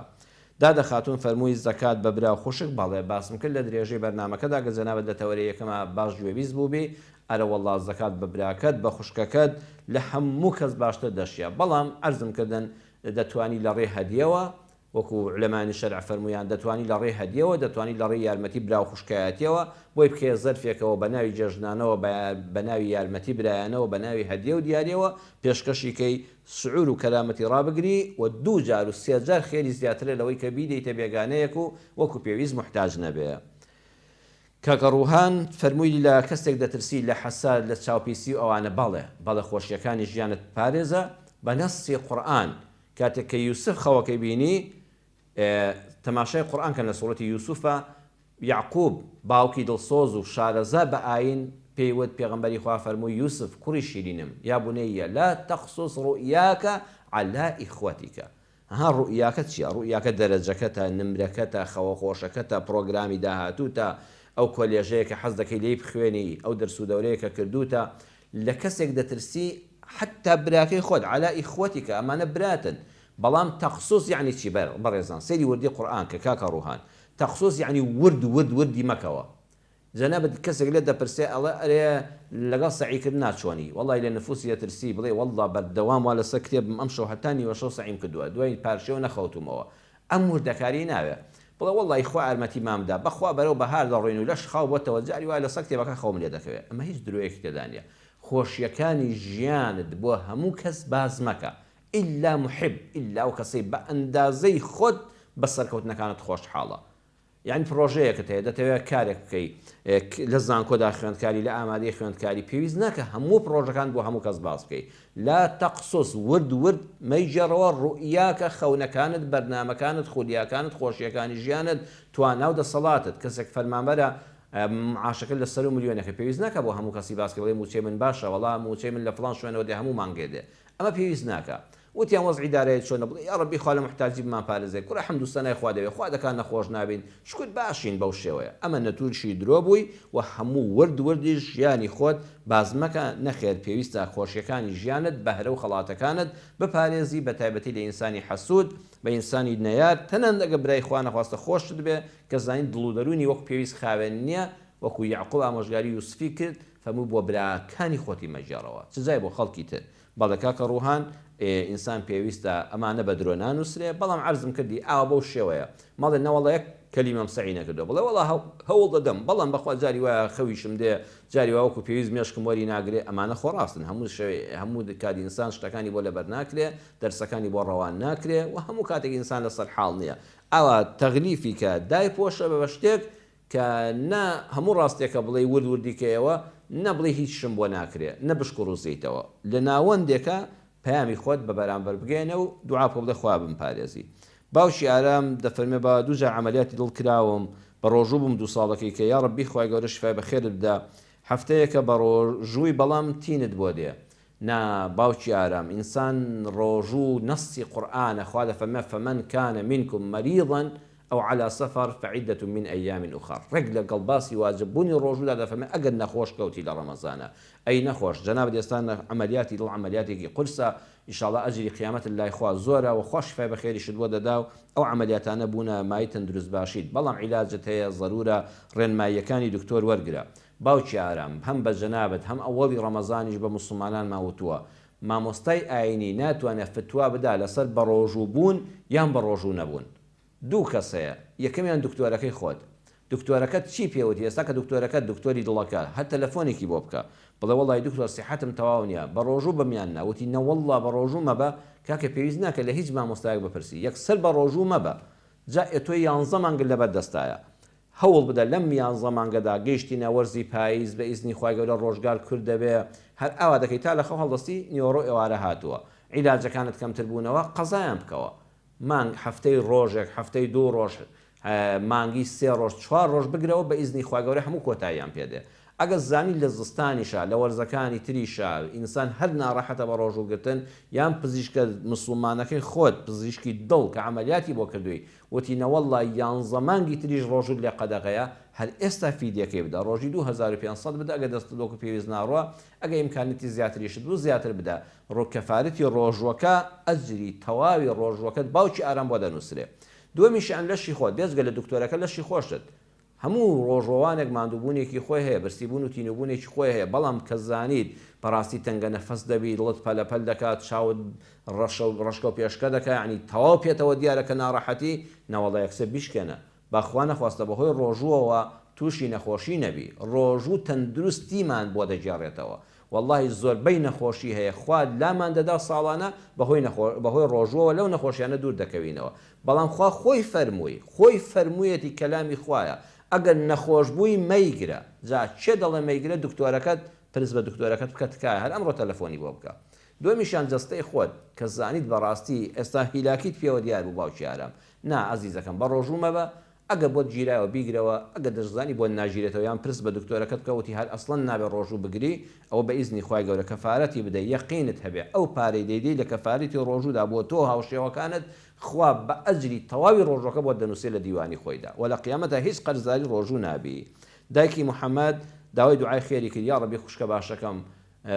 دادە خاتوون فەرمووی زەکات بە برا و خوشک بەڵێ باسم کرد لە درێژەی بەرنامەکەدا گەر جەنابت لە تەوەرەی یەکەما باش گوێبیست بووبی ئەرەوەڵا زەکات بە براکەت بە خوشکەکەت لە هەموو کەس باشتر دەشیا بەڵام عەرزم کردن دەتوانی لە ڕێ هەدیەوە وەکو عولەمانی شەرع فەرموویان دەتوانی لە ڕێی هەدیەوە دەتوانی لە ڕێی یارمەتی برا و خوشکایەتیەوە بۆی بکەیە زەرفێکەوە بە ناوی جێژنانەوە بە ناوی یارمەتی برایانەوە بە ناوی هەدیە و دیاریەوە پێشکەشی کەی شعور و کەرامەتی ڕابگری و دوو جار و سێ جار خێری زیاترە لەوەی کە بیدەیتە بێگانەیەک و وەکو پێویست موحتاج نەبێ. کاکە ڕوهان فەرمووی لە کەسێک دەترسی لە حەساد لە چاوپیسی و ئەوانە بەڵێ بەڵێ خۆشیەکانی ژیانت بپارێزە بە نەسی قورئان کاتێک کە یوسف خەوەکەی بینی تەماشای قورئان کەن لە سوڕەتی یوسفا یەعقوب باوکی دڵسۆز و شارەزا بە ئاین پێی وت پێغەمبەری خوا فەرمووی یوسف کوڕی شیرینم یا بنی لا تقصص رؤیاک علی اخوتک ها ڕوئیاکە چیە؟ ڕوئیاکە دەرەجەکەتە، نمرەکەتە، خەوە خۆشەکەتە، پڕۆگرامی داهاتووتە، ئەو کۆلێژەیە کە حەز دەکەی لێی بخوێنی، ئەو دەرس و دەورەیە کە کردووتە، لە کەسێک دەترسی حەتتا براکەی خۆت، علی اخوتک، ئەمانە براتن، بەڵام تقصص یەعنی چی بەڕێزان سەیری وردی قورئان کە کاکە ڕوهان، تقصص یەعنی ورد ورد وردی مەکەوە. جەنابت کەسێک لێت دەپرسێ ئەڵێ ئەرێ لەگەڵ سەعی کردنا چۆنی؟ وەڵای لە نفوسی دەترسی بڵێی وەڵڵا بەردەوام وا لەسەر کتێبم ئەمشەو هەتا نیوەشەو سەعیم کردووە دوای پارشێو نەخەوتوومەوە ئەم وردەکاریەی ناوێ بڵێ وەڵڵاهی خوا یارمەتی مام دا بەخوا بەرەو بەهار دەڕۆین و لەش خاو بۆتەوە جاری وایە لەسەر کتێبەکە خەوم لێ دەکەوێ ئەمە هیچ درۆیەکی تێدا نیە خۆشیەکانی ژیانت بۆ هەموو کەس باس مەکە ئیلا محب ئیلا ئەو کەسەی بە ئەندازەی خۆت بە سەرکەوتنەکانت خۆشحاڵە یانی پڕۆژەیەکت هەیە دەتەوێت کارێک بکەی لە زانکۆدا خوێندکاری لە ئامادەی خوێندکاری پێویست ناکە هەموو پڕۆژەکان بۆ هەموو کەس باس بکەی لا تقصص ورد ورد مەیگێڕەوە ڕوئیاکە خەونەکانت بەرنامەکانت خولیاکانت خۆشیەکانی ژیانت توانا و دەسەڵاتت کەسێک فەرمانبەرە معاشەکە لە سەرو ملیۆنێکە پێویست ناکە بۆ هەموو کەسی باس کەی بڵێ موچەی من باشە وەڵا موچەی من لە فڵان شوێنەوە دێ هەموو مانگێ دێ ئەمە پێویست ناکا. وتیان وەزعی دارایت چۆنە؟ بڵێ یاڕەبی خوا لە موحتاجی بمانپارێزێ کورە حەمد و سەنای خوا دەوێ خوا دەکا نەخۆش نابین شکور باشین بەو شێوەیە ئەمە نەتوشی درۆ بووی و هەموو ورد وردیش ژیانی خۆت باس مەکە نەخێر پێویستە خۆشیەکانی ژیانت بەهرە و خەڵاتەکانت بپارێزی بەتایبەتی لە ئینسانی حەسود بە ئینسانی نەیار تەنانەت ئەگەر برای خوا نەخواستە خۆشت بێ کە زانیت دڵ و دەروونی وەک پێویست خاوێن نیە وەکو یەعقوب ئامۆژگاری یوسفی کرد فەرمووی بۆ براکانی خۆتی مەگێڕەوە چ جای بۆ خەڵکی تر بەڵێ کاکە ڕوهان ئینسان پێویستە ئەمانە بە درۆ نانوسرێ بەڵام عەرزم کردی ئاوا بەو شێوەیە مەڵێ نەوەڵا یەک کەلیمەم سەعی نەکردوە بڵێ وەڵا هەوڵ دەدەم بەڵام بەخوا جاری وایە خەویشم دێ جاری وا وەکو پێویست مێشکم وەری ناگرێ ئەمانە خۆ ڕاستن هەموو شەوێ هەموو کات ئینسان شتەکانی بۆ لەبەر ناکرێ دەرسەکانی بۆ ڕەوان ناکرێ و هەموو کاتێک ئینسان لەسەر حاڵ نییە ئاوا تەغلیفی کە دایپۆشە بە شتێک کە نە هەموو ڕاستێکە بڵێی ورد وردی کەیەوە، نە بڵێی هیچشم بۆ ناکرێ، نە بشکوڕوزێیتەوە. لە ناوەندێکا پەیامی خۆت بە بەرامبەر بگەیەنە و دوعا بکە بڵێ خوایە بمپارێزی. باوکی ئارام دەفەرمێ با دوو جار عەمەلیاتی دڵ کراوم، بە ڕۆژوو بووم دوو ساڵەکەی کە یاڕەبی خوای گەورە شیفای بەخێرت بدا. هەفتەیەکە بەڕۆژووی بەڵام تینت بۆ دێ. نا باوکی ئارام ئینسان ڕۆژوو نەصی قورئانە خوا دەفەرمێ فمن کان منکم مریضا او علی سفر فعدە من ایام اخر ڕێک لە گەڵ باسی واجب بوونی ڕۆژوودا دەفەرمێ ئەگەر نەخۆش کەوتی لە ڕەمەزانا ئەی نەخۆش جەنابت ئێستا عەمەلیاتی دڵ عەمەلیاتێکی قورسە ئیشاڵا ئەجری قیامەتت لای خوا زۆرە وە خوا شیفای بەخێریشت بۆ دەدا و ئەو عەمەلیاتانە بوونە مایەی تەندروست باشیت بەڵام عیلاجت هەیە زەرورە ڕێنماییەکانی دکتۆر وەرگرە باوکی ئارام، هەم بە جەنابت هەم ئەوەڵی ڕەمەزانیش بە موسڵمانانمان وتووە، مامۆستای ئاینی ناتوانێ فتوا بدا لەسەر بەڕۆژوو بوون یان بەڕۆژوو نەبوون. دوو کەس هەیە، یەکەمیان دکتۆرەکەی خۆت. دکتۆرەکەت چی پێ وتی، ئێستا کە دکتۆرەکەت دکتۆری دڵەکە، هەر تەلەفۆنێکی بۆ بکە. بڵێ وەڵڵاهی دکتۆر سیحەتم تەواو نییە، بەڕۆژوو بم یان نا؟ وتی نەوەڵڵا بەڕۆژوو مەبە، کاکە پێویست ناکە لە هیچ مامۆستایەک بپرسی، یەکسەر بەڕۆژوو مەبە. جا ئێ تۆ یانزە مانگت لەبەر دەستایە. هەوڵ بدە لەم یانزە مانگەدا گەیشتینە وەرزی پاییز بە ئیزنی خوای گەورە ڕۆژگار کورت دەبێ هەر ئاوا دەکەی تا لە خەو هەڵدەستی نیوەڕۆ ئێوارە هاتووە عیلاجەکانت کەمتر بوونەوە قەزایان بکەوە مانگ هەفتەی ڕۆژێک هەفتەی دوو ڕۆژ مانگی سێ ڕۆژ چوار ڕۆژ بگرەوە بە ئیزنی خوای گەورە هەموو کۆتاییان پێ دێ ئەگەر زانی لە زستانیشا لە وەرزەکانی تریشا ئینسان هەر ناڕەحەتە بە ڕۆژوو گرتن یان پزیشکە مسوڵمانەکەی خۆت پزیشکی دڵ کە عەمەلیاتی بۆ کردووی وتی نەوەڵڵا یانزە مانگی تریش ڕۆژوت لێ قەدەغەیە، هەر ئێستا فیدیەکەی بدە، ڕۆژی 2500 بدە ئەگەر دەستت وەکو پێویست ناڕوا، ئەگە ئیمکانیەتی زیاتریشت بوو زیاتر بدە، ڕۆ کەفارەتی ڕۆژوەکە ئەجری تەواوی ڕۆژوەکەت باوکی ئارام بۆ دەنوسرێ. دووەمیشیان لەشی خۆت، بێجگە لە دکتۆرەکە لەشی خۆشت. هەموو ڕۆژوەوانێک ماندووبوونێکی خۆی هەیە، برسیبوون و تینووبوونێکی خۆی هەیە، بەڵام کە زانیت بەڕاستی تەنگە نەفەس دەبی، دڵت پەلەپەل دەکات، چاوت ڕەشە و ڕەشکە و پێشکە دەکا، یەعنی تەواو پێتەوە دیارە کە ناڕەحەتی، نەوەڵا یەکسەر بیشکێنە. با خوا نەخواستە بەهۆی ڕۆژووەوە تووشی نەخۆشی نەبی. ڕۆژوو تەندروستیمان بۆ دەگێڕێتەوە. وەڵاهی زۆربەی نەخۆشی هەیە خوا لامان دەدا ساڵانە بەهۆی نەخۆ بەهۆی ڕۆژووەوە لەو نەخۆشیانە دوور دەکەوینەوە بەڵام خوا خۆی فەرمووی خۆی فەرموویەتی کەلامی خوایە ئەگەر نەخۆش بووی مەیگرە جا کێ دەڵێ مەیگرە دکتۆرەکەت پرس بە دکتۆرەکەت بکە تکایە هەر ئەمڕۆ تەلەفۆنی بۆ بکە دووەمیشیان جەستەی خۆت کە زانیت بەڕاستی ئێستا هیلاکیت پێوە دیار بوو باوکی ئارام نا ئەزیزەکەم بەڕۆژوو مەبە ئەگەر بۆت گیرایەوە بیگرەوە، ئەگەر دەشزانی بۆت ناگیرێتەوە یان پرس بە دکتۆرەکەت بکە وتی هەر ئەسڵەن نابێ ڕۆژوو بگری ئەوە بە ئیزنی خوای گەورە کەفارەتی بدە یەقینت هەبێ ئەو پارەی دەیدەی لە کەفارەتی ڕۆژوودا بۆ تۆ و هاوشێوەکانت خوا بە ئەجری تەواوی ڕۆژوەکە بۆت دەنوسێ لە دیوانی خۆیدا وە لە قیامەتا هیچ قەرزاری ڕۆژوو نابی دایکی محمد داوای دوعای خێری کرد یاڕەبی خوشکە باشەکەم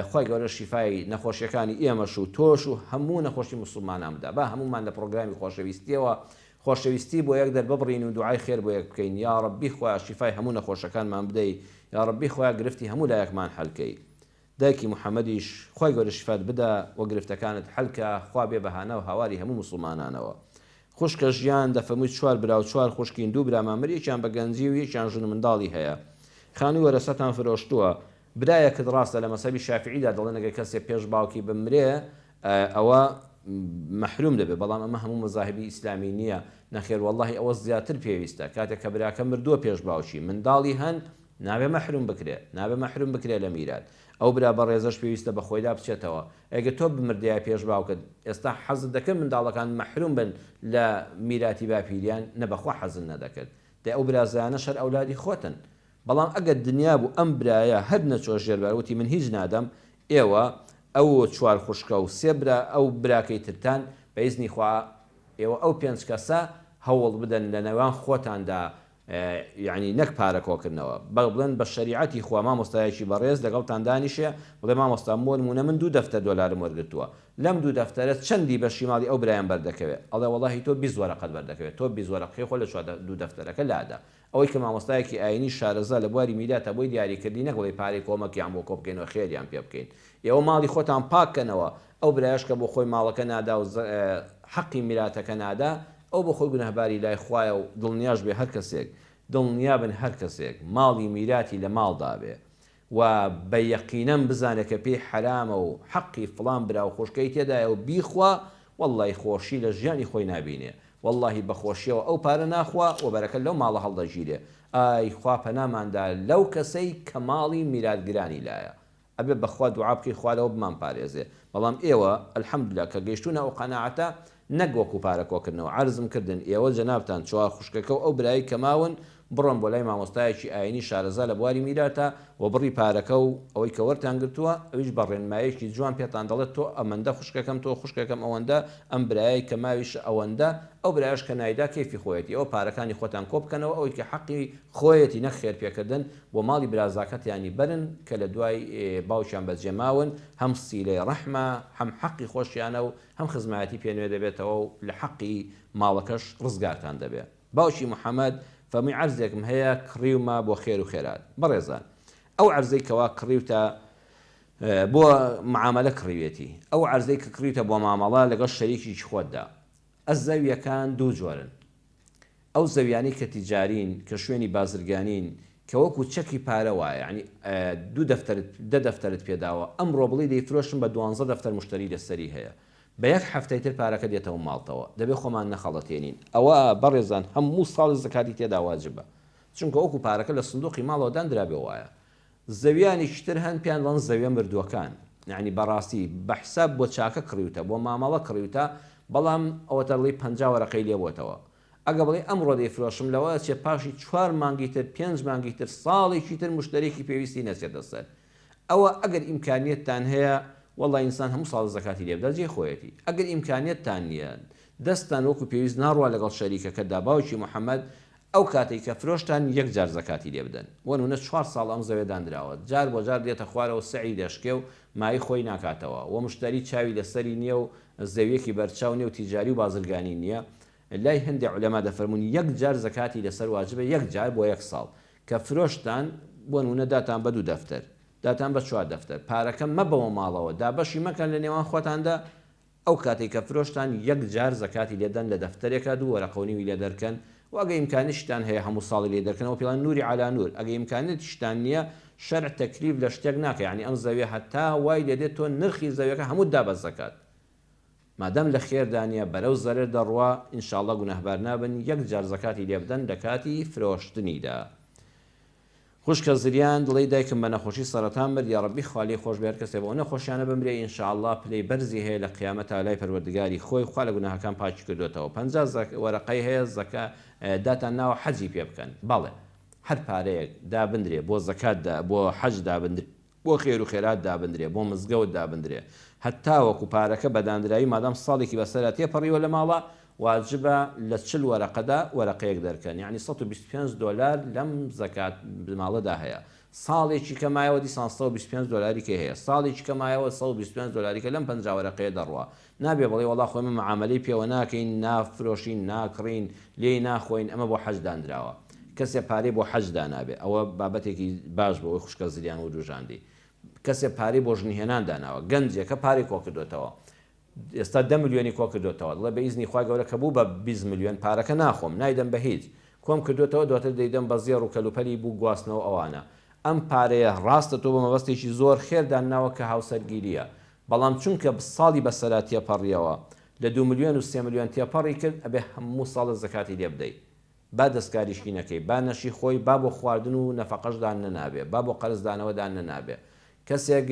خوای گەورە شیفای نەخۆشیەکانی ئێمەش و تۆش و هەموو نەخۆشی موسڵمانان بدا با هەموومان لە پڕۆگرامی خۆشەویستیەوە. خۆشەویستی بۆ یەک دەرببڕین و دوعای خێر بۆ یەک بکەین یاڕەبی خوایە شیفای هەموو نەخۆشەکانمان بدەی یاڕەبی خوایە گرفتی هەموو لایەکمان حەل کەی دایکی محمدیش خوای گەورە شیفات بدا و گرفتەکانت حەل کا خوا بێ بە هانا و هاواری هەموو موسڵمانانەوە خوشکە ژیان دەفەرمووی چوار برا و چوار خوشکین دوو برامان مرد یەکیان بە گەنجی و یەکیان ژن و منداڵی هەیە خانووی وەرەسەتان فرۆشتووە برایەکت ڕاستە لە مەزهەبی شافیعیدا دەڵێن ئەگەر کەسێ پێش باوکی بمرێ ئەوە مەحروم دەبێ بەڵام ئەمە هەموو مەزاهبی ئیسلامی نییە نەخێر وەڵڵاهی ئەوە زیاتر پێویستە کاتێک کە براکە مردووە پێش باوکی منداڵی هەن نابێ مەحروم بکرێ نابێ مەحروم بکرێ لە میرات ئەو برا بەڕێزەش پێویستە بە خۆیدا بچێتەوە ئەگەر تۆ بمردایە پێش باوکت ئێستا حەزت دەکرد منداڵەکان مەحروم بن لە میراتی باپیریان نە بەخوا حەزت نەدەکرد دەی ئەو برازایانەش هەر ئەولادی خۆتن بەڵام ئەگەر دنیا بوو ئەم برایە هەر نەچوە ژێر بار وتی من هیچ نادەم ئێوە ئەو چوار خوشکە و سێ برا ئەو براکەی ترتان بە ئیزنی خوا ئێوە ئەو پێنج کەسە هەوڵ بدەن لە نێوان خۆتاندا یەعنی نەک پارە کۆکردنەوە بە بڵێن بە شەریعەتی خوا مامۆستایەکی بەڕێز لەگەڵتان دانیشێ بڵێ مامۆستا بۆ نمونە من دوو دەفتەر دۆلارم وەرگرتووە لەم دوو دەفتەرە چەندی بەشی ماڵی ئەو برایم بەردەکەوێ ئەڵێ وەڵاهی تۆ 20 وەرەقەت بەردەکەوێ تۆ 20 وەرەقەکەی خۆ لە چوار دوو دەفتەرەکە لادە ئەوەی کە مامۆستایەکی ئایینی شارەزا لە بواری میراتا بۆی دیاری کردی نەک بڵێی پارەی کۆمەکیان بۆ کۆ بکەینەوە خێریان پێ بکەین ئێوە ماڵی خۆتان پاک کەنەوە ئەو برایەش کە بۆ خۆی ماڵەکە نادا و حەقی میراتەکە نادا ئەو بۆ خۆی گوناهباری لای خوایە و دڵنیاش بێ هەر کەسێک دڵنیا بن هەر کەسێک ماڵی میراتی لە ماڵدا بێ و بە یەقینەن بزانێ کە پێی حەرامە و حەقی فڵان برا و خوشکەی تێدایە و بیخوا وەڵڵای خۆشی لە ژیانی خۆی نابینێ وەڵڵاهی بە خۆشیەوە ئەو پارە ناخوا و بەرەکەت لەو ماڵە هەڵدەگیرێ ئای خوا پەنامان دا لەو کەسەی کە ماڵی میراتگرانی لایە ئەبێ بەخوا دوعا بکەی خوا لەوە بمان پارێزێ بەڵام ئێوە الحمدللە کە گەیشتونە ئەو قەناعەتە نەک وەکو پارە کۆکردنەوە عەرزم کردن ئێوە جەنابتان چوار خوشکەکە و ئەو برایەی کە ماون بڕۆن بۆ لای مامۆستایەکی ئاینی شارەزا لە بواری میراتا و بڕی پارەکە و ئەوەی کە وەرتان گرتووە ئەویش بە ڕێنمایەکی جوان پێتان دەڵێت تۆ ئەمەندە خوشکەکەم تۆ خوشکەکەم ئەوەندە ئەم برایەی کە ماویشە ئەوەندە ئەو برایەش کە نایدا کەیفی خۆیەتی ئەوە پارەکانی خۆتان کۆبکەنەوە ئەوەی کە حەقی خۆیەتی نەک خێر پێکردن بۆ ماڵی برازاکەتیانی بەرن کە لە دوای باوکیان بەجێ ماون هەم سیلەی ڕەحمە هەم حەقی خۆشیانە و هەم خزمایەتی پێ نوێ دەبێتەوە و لە حەقی ماڵەکەش ڕزگارتان دەبێ. باوکی محمد فەرمووی عەرزێکم هەیە کڕیومە بۆ خێر و خێرات. بەڕێزان ئەو عەرزەی کەوا کڕیوتە بۆ معامەلە کڕیوێتی ئەو عەرزەی کە کڕیوتە بۆ مامەڵە لەگەڵ شەریکێکی خۆتدا ئە زەویەکان دوو جۆرن ئەو زەویانەی کە تیجارین کە شوێنی بازرگانین کە وەکو چەکی پارە وایە یانی دوو دەفتەرت دە دەفتەرت پێداوە ئەمڕۆ بڵێی دەیفرۆشم بە دوانزە دەفتەر موشتەری لەسەری هەیە بە یەک هەفتەی تر پارەکە دێتەوە ماڵتەوە دەبێ خۆمان نەخەڵەتێنین ئەوە بەڕێزان هەموو ساڵێ زەکاتی تێدا واجبە چونکە وەکو پارەکە لە سندوقی ماڵەوە داندرابێ وایە زەویانێکی تر هەن پێیان دەڵێن زەویە مردووەکان یانی بەڕاستی بە حساب بۆ چاکە کڕیوتە بۆ مامەڵە کڕیوتە بەڵام ئەوەتە ڵی 50 وەرەقەی لێ بۆتەوە ئەگە بڵێی ئەمڕۆ دەیفرۆشم لەوە ئەچێ پاشی چوار مانگی تر پێنج مانگی تر ساڵێکی تر مشتەرێکی پێویستی نەچێتە سەر ئەوە ئەگەر ئیمکانیەتتان هەیە وەڵا ئینسان هەموو ساڵ زەکاتی لێ بدا جێی خۆیەتی ئەگەر ئیمکانیەتتان نییە دەستتان وەکو پێویست ناڕوا لەگەڵ شەریکەکەتدا باوکی محەمەد ئەو کاتەی کە فرۆشتان یەک جار زەکاتی لێ بدەن. بۆ نمونە چوار ساڵە ئەم زەویە داندراوە جار بۆ جار دێتە خوارەوە سعری دەشکێ و مایەی خۆی ناکاتەوە و مشتەری چاوی لەسەری نیە و زەویەکی بەرچاو نیە و تیجاری و بازرگانی نیە لای هەندێ عولەما دەفەرموون یەک جار زەکاتی لەسەر واجبە یەک جار بۆ یەک ساڵ کە فرۆشتان بۆ نمونە داتان بە دوو دەفتەر داتان بە چوار دەفتەر پارەکە مەبەوە ماڵەوە دابەشی مەکەن لە نێوان خۆتاندا ئەو کاتەی کە فرۆشتان یەک جار زەکاتی لێ دەن لە دەفتەرێکا دوو وەرەقە و نیوی لێ دەرکەن و ئەگە ئیمکانیشتان هەیە هەموو ساڵی لێ دەرکەن ئەوە پێڵێن نوری عەلا نور ئەگە ئیمکانیەتیشتان نیە شەرع تەکلیف لە شتێک ناکا یانی ئەم زەویە هەتا وای لێ دێت تۆ نرخی زەویەکە هەمووت دا بە زەکات مادام لە خێردا نیە بەرەو زەرەر دەڕوا ان شاء اللە گوناهبار نابن یەک جار زەکاتی لێ بدەن لە کاتی فرۆشتنیدا. خوشکە زریان دڵی دایکم بە نەخۆشی سەرەتان مرد یاڕەبی خوا لێی خۆش بێ هەرکەسێ بەو نەخۆشیانە بمرێ ان شاء اللە پلەی بەرزی هەیە لە قیامەتا لای پەروەردگاری خۆی خوا لە گوناهەکان پاکی کردۆتەوە 50 زەک وەرەقەی هەیە زەکا داتان ناوە حەجی پێ بکەن بەڵێ هەر پارەیەک دابندرێ بۆ زەکات دا بۆ حەج دابندرێ بۆ خێر و خێرات دابندرێ بۆ مزگەوت دابندرێ هەتاوەکو پارەکە بە داندراوی مادام ساڵێکی بەسەرا تێپەڕیوە لە ماڵا واجبە لە 40 وەرەقەدا وەرەقەیەک دەرکەن یەعنی 125 دۆلار لەم زەکات ماڵەدا هەیە. ساڵێکی کە مایەوە دیسان 125 دۆلاری کەی هەیە ساڵێکی کە مایەوە 125 دۆلاری کە لەم 50 وەرەقەیە دەڕوا نابێ بڵێ وەڵا خۆ ئێمە معامەلەی پێوە ناکەین نافرۆشین ناکڕین لێی ناخۆین ئەمە بۆ حەج دانراوە کەسێ پارەی بۆ حەج دانابێ ئەوە بابەتێکی باش بوو ئەوەی خوشکە زریان وروژاندی کەسێ پارەی بۆ ژن هێنان داناوە گەنجێکە پارەی کۆکردۆتەوە ئێستا دە ملیۆنی کۆکردۆتەوە دەڵێ بە ئیزنی خوای گەورە کە بوو بە 20 ملیۆن پارەکە ناخۆم نایدەم بە هیچ کۆم کردۆتەوە دواتر دەیدەم بە زێڕ و کەلوپەلی بوو گواستنەوە ئەوانە ئەم پارەیە ڕاستە تۆ بە مەبەستێکی زۆر خێر دانناوە کە هاوسەرگیریە بەڵام چونکە ساڵی بەسەرا تێپەڕیەوە لە دوو ملیۆن و سێ ملیۆن تێپەڕی کرد ئەبێ هەموو ساڵە زەکاتی لێ بدەی با دەستکاریشی نەکەی با نەشی خۆی با بۆ خواردن و نەفەقەش دان نەنابێ با بۆ قەرز دانەوە دان نەنابێ کەسێک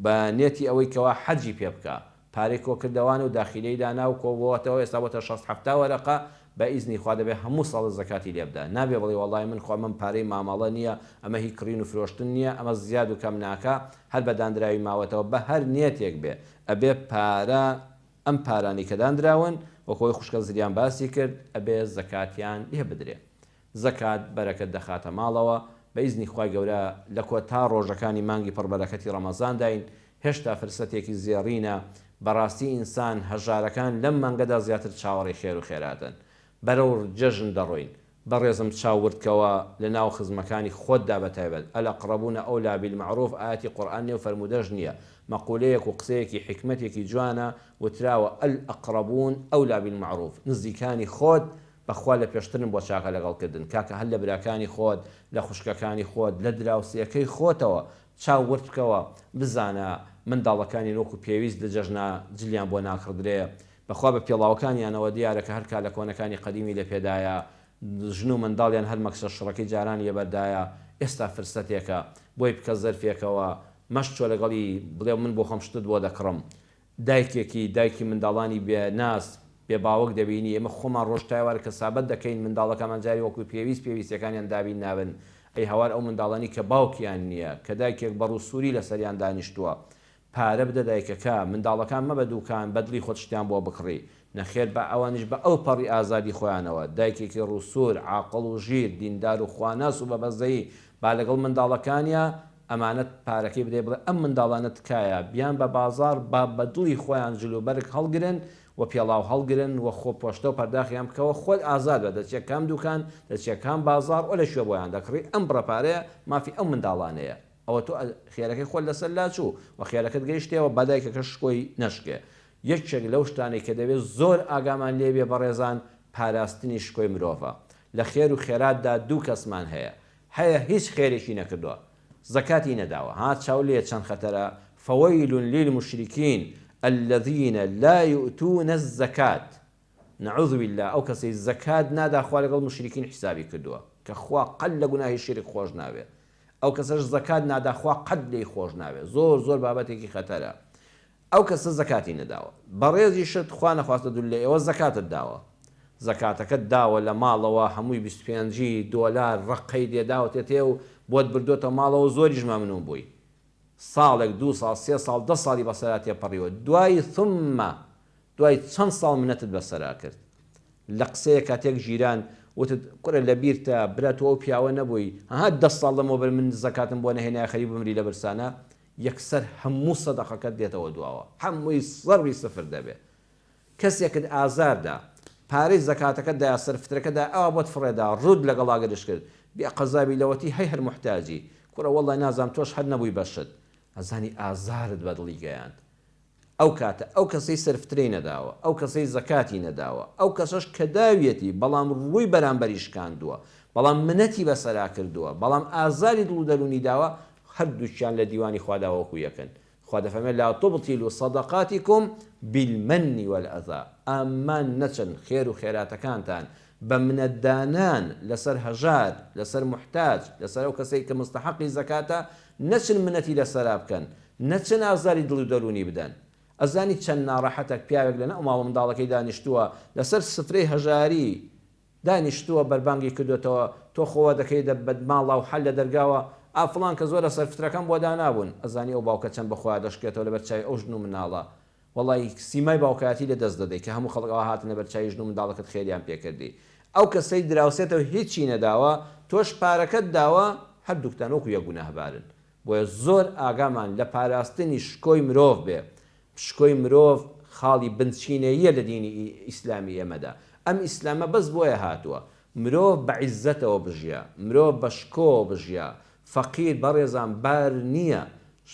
بە نێتی ئەوەی کەوا حەجی پێ بکا پارەی کۆکردەوانە و داخیلەی دانا و کۆبۆتەوە ئێستا بۆتە شەست حەفتا وەرەقە بە ئیزنی خوا دەبێ هەموو ساڵە زەکاتی لێ بدا نابێ بڵێ وەڵای من خۆ ئەمەم پارەی مامەڵە نیە ئەمە هی کڕین و فرۆشتن نیە ئەمە زیاد و کەم ناکا هەر بە داندراوی ماوەتەوە بە هەر نیەتێک بێ ئەبێ پارە ئەم پارانەی کە داندراون وەک ئەوەی خوشکە زریان باسی کرد ئەبێ زەکاتیان لێ بدرێ زەکات بەرەکەت دەخاتە ماڵەوە، بە ئیزنی خوای گەورە لە کۆتا ڕۆژەکانی مانگی پڕ بەرەکەتی ڕەمەزانداین، هێشتا فرسەتێکی زێڕینە، بەڕاستی ئینسان هەژارەکان لەم مانگەدا زیاتر چاوەڕێی خێر و خێراتن. بەرەو جەژن دەڕۆین، بەڕێزم چاو ورد کەوە لە ناو خزمەکانی خۆتدا بە تایبەت، الاقربون اولی بالمعروف ئایەتی قورئان نیە و فەرموودەش نیە، مەقولەیەک و قسەیەکی حیکمەتێکی جوانە، وتراوە، الاقربون اولی بالمعروف، نزیکانی خۆت بەخوا لە پێشترن بۆ چاکە لەگەڵ کردن کاکە هەر لە براکانی خۆت لە خوشکەکانی خۆت لە دراوسێکەی خۆتەوە چاو ورد بکەوە بزانە منداڵەکانیان وەکو پێویست لە جەژنا جلیان بۆ ناکڕدرێ بەخوا بە پێڵاوەکانیانەوە دیارە کە هەر کالە کۆنەکانی قەدیمی لە پێدایە ژن و منداڵیان هەر مەکسە شڕەکەی جارانی لەبەردایە ئێستا فرسەتێکە بۆی بکە زەرفێکەوە مەشچۆ لەگەڵی بڵێ من بۆ خۆم شتت بۆ دەکڕم دایکێکی دایکی منداڵانی بێ ناز بێ باوک دەبینی، ئێمە خۆمان ڕۆژ تا ئێوارە کەسابەت دەکەین منداڵەکانمان جاری وەکو پێویست پێویستیەکانیان دابین نابن، ئەی هاوار ئەو منداڵانی کە باوکیان نیە، کە دایکێک بە ڕوو سووری لەسەریان دانیشتووە، پارە بدە دایکەکە، منداڵەکان مەبە دوکان بە دڵی خۆت شتیان بۆ بکڕی، نەخێر با ئەوانیش بە ئەو پەڕی ئازادی خۆیانەوە، دایکێکی ڕوو سوور، عاقڵ و ژیر، دیندار و خواناس و بە بەزەیی با لەگەڵ منداڵەکانیا ئەمانەت پارەکەی بدەی بڵێ ئەم منداڵانە تکایە بیان بە بازاڕ با بە دڵی خۆیان جل و بەرگ هەڵگرن و پێڵاو هەڵگرن و خۆ پۆشتە و پەرداخیان بکەوە خۆت ئازاد بە دەچیە کام دوکان دەچیە کام بازاڕ و لە کوێ بۆیان دەکڕی ئەم بڕە پارەیە مافی ئەو منداڵانەیە ئەوە تۆ خێرەکەی خۆت لەسەر لاچوو و خێرەکەت گەیشتێوە با دایکەکەش شکۆی نەشکێ یەکێک لەو شتانەی کە دەبێ زۆر ئاگامان لێ بێ بەڕێزان پاراستنی شکۆی مرۆڤە لە خێر و خێراتدا دوو کەسمان هەیە هەیە هیچ خێرێکی نەکردوە زەکاتی نەداوە ها چاو لێیە چەند خەتەرە فویل للمشرکین الذین لا یؤتون الزکاة نعوذ باللە ئەو کەسەی زەکات نادا خوا لەگەڵ موشریکین حیسابی کردوە کە خوا قەت لە گوناهی شیرک خۆش نابێ ئەو کەسەش زەکات نادا خوا قەت لێی خۆش نابێ زۆر زۆر بابەتێکی خەتەرە ئەو کەسە زەکاتی نەداوە بەڕێزیشت خوا نەخواستە دوور لە ئێوە زەکاتت داوە زەکاتەکەت داوە لە ماڵەوە هەمووی 25 دۆلار ڕەقەی لێداوەتێ تێ و بۆت بردۆتە ماڵەوە زۆریش مەمنون بووی ساڵێک دوو ساڵ سێ ساڵ دە ساڵی بەسەرا تێپەڕیوە دوای ثم دوای چەند ساڵ منەتت بەسەرا کرد لە قسەیەکا تێک ژیران وتت کورە لەبیرتە برا تۆ ئەو پیاوە نەبووی ها دە ساڵ لەمەوبەر من زەکاتم بۆ نەهێنایە خەریک بمری لە برسانا یەکسەر هەموو سەدەقەکەت دێتەوە دواوە هەمووی زەڕی سفر دەبێ کەسێکت ئازار دا پارەی زەکاتەکەت دایە سەر فترەکە دا ئەوا بۆت فڕێدا ڕووت لەگەڵا گرژ کرد بێ قەزابی لەوەتی هەی هەر موحتاجی کوڕە وەڵای نازانم تۆش هەر نەبووی بە شت ئەزانی ئازارت بە دڵی گەیاند ئەو کاتە ئەو کەسەی سەرفترەی نەداوە، ئەو کەسەی زەکاتی نەداوە، ئەو کەسەش کە داویەتی بەڵام ڕووی بەرامبەری شکاندووە، بەڵام منەتی بەسەرا کردووە، بەڵام ئازاری دڵ و دەروونی داوە، هەردووکیان لە دیوانی خوادا وەکو یەکن. خوا دەفەرمێت، لا تبطلوا صدقاتکم بالمن والاذی، ئامان نەچن خێر و خێراتەکانتان بە منەتدانان لەسەر هەژار، لەسەر موحتاج، لەسەر ئەو کەسەی کە موستەحەقی زەکاتە، نەچن منەتی لەسەرا بکەن، نەچن ئازاری دڵ و دەروونی بدەن. ئەزانی چەند ناڕەحەتە پیاوێک لە ناو ماڵ و منداڵەکەی دانیشتووە، لەسەر سفرەی هەژاری دانیشتووە، بەربانگی کردۆتەوە، تۆ خۆ وا دەکەیتە بە ماڵا و حەل لە دەرگاوە، ئا فڵان کەس وەرە سەر فترەکەم بۆ دانابوون. ئەزانی ئەو باوکە چەند بە خۆیا دەشکێتەوە لەبەر چاوی ئەو ژن و مناڵە. وەڵای سیمای باوکایەتی لە دەست دەدەی کە هەموو خەڵک ئەوا هاتن لەبەر چاوی ژن و منداڵەکەت خێریان پێ کردی. ئەو کەسەی دراوسێتە و هیچی نەداوە، تۆش پارەکەت داوە. هەردووکتان وەکو یەک گوناهبارن. بۆیە زۆر ئاگامان لە پاراستنی شکۆی مرۆڤ بێ. شکۆی مرۆڤ خاڵی بنچینەییە لە دینی ئیسلامی ئێمەدا. ئەم ئیسلامە بەس بۆیە هاتووە. مرۆڤ بە عیززەتەوە بژیا، مرۆڤ بە شکۆوە بژیا. فەقیر بەڕێزان بار نییە.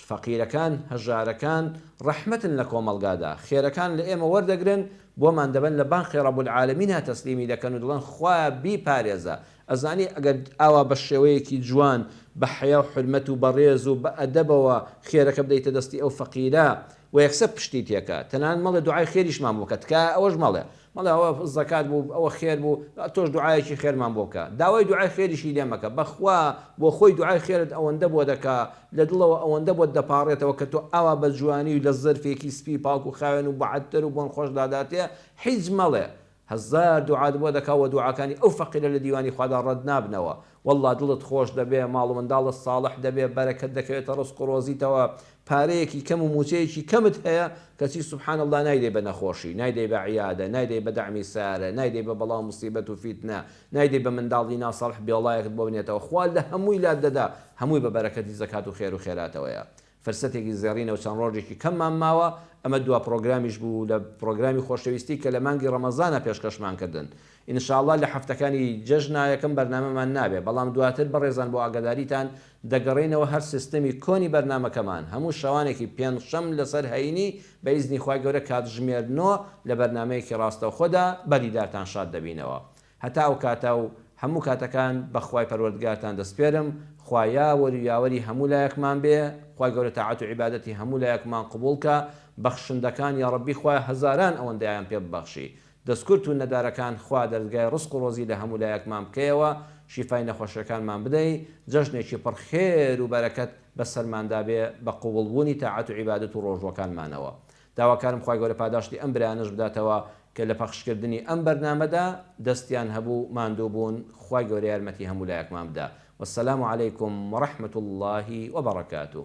فەقیرەکان، هەژارەکان ڕەحمەتن لە کۆمەڵگادا. خێرەکان لە ئێمە وەردەگرن، بۆمان دەبەن لە بانقی رب العالمینها تەسلیمی دەکەن و دەڵێن خوایە بیپارێزە. ئەزانی ئەگەر ئاوا بە شێوەیەکی جوان بە حەیا و حورمەت و بە ڕێز و بە ئەدەبەوە خێرەکە بدەیتە دەستی ئەو فەقیرە و یەکسەر پشتی تێکا تەنانەت مەڵێ دوعای خێریشمان بۆ بکە تکایە ئەوەش مەڵێ مەڵێ ئەوە زەکات بوو ئەوە خێر بوو تۆش دوعایەکی خێرمان بۆ بکە داوای دوعای خێریشی لێ مەکە بەخوا بۆ خۆی دوعای خێرت ئەوەندە بۆ دەکا لە دڵەوە ئەوەندە بۆت دەپاڕێتەوە کە تۆ ئاوا بە جوانی و لە زەرفێکی سپی پاک و خاوێن و بەعەتر و بۆن خۆش داداتێ هیچ مەڵێ هەزار دوعات بۆ دەکا وە دوعاکانی ئەو فەقیرە لە دیوانی خوادا ڕەت نابنەوە واللە دڵت خۆش دەبێ ماڵ و منداڵت ساڵح دەبێ بەرەکەت دەکەوێتە ڕزق و ڕۆزیتەوە پارەیەکی کەم و موچەیەکی کەمت هەیە کەچی سبحان اللە نایدەی بە نەخۆشی نایدەی بە عیادە نایدەی بە دەعمی سەیارە نایدەی بە بەڵا و موسیبەت و فیتنە نایدەی بە منداڵی ناساڵح بێڵایەکت بۆ بنێتەوە خوا لە هەمووی لات دەدا هەمووی بە بەرەکەتی زەکات و خێر و خێراتەوەیە فرسەتێکی زێڕینە و چەند ڕۆژێکی کەممان ماوە، ئەمە دوا پڕۆگرامیش بوو لە پڕۆگرامی خۆشەویستی کە لە مانگی ڕەمەزانا پێشکەشمان کردن. ان شاء اللە لە هەفتەکانی جەژنا یەکەم بەرنامەمان نابێ، بەڵام دواتر بەڕێزان بۆ ئاگاداریتان دەگەڕێینەوە هەر سیستەمی کۆنی بەرنامەکەمان، هەموو شەوانێکی پێنجشەم لەسەر هەینی بە ئیزنی خوای گەورە کاتژمێر نۆ لە بەرنامەیەکی ڕاستەوخۆدا بە دیدارتان شاد دەبینەوە. هەتا ئەو کاتە و هەموو کاتەکان بە خوای پەروەردگارتان دەسپێرم، خوا یاوەر و یاوەری هەموو لایەکمان بێ، خوای گەورە تاعەت و عیبادەتی هەموو لایەکمان قبوڵ کا، بەخشندەکان یاڕەبی خوایە هەزاران ئەوەندەیان پێ ببەخشی، دەستکورت و نەدارەکان خوا دەرگای ڕزق و ڕۆزی لە هەموو لایەکمان بکەیەوە، شیفای نەخۆشیەکانمان بدەی، جەژنێکی پڕ خێر و بەرەکەت بەسەرماندا بێ بە قبوڵ بوونی تاعەت و عیبادەت و ڕۆژووەکانمانەوە. داواکارم خوای گەورە پاداشتی ئەم برایانەش بداتەوە کە لە پەخشکردنی ئەم بەرنامەدا دەستیان هەبوو ماندوو بوون خوای گەورە یارمەتی هەموو لایەکمان بدا والسلام علیکم ورحمە اللە وبرکاته.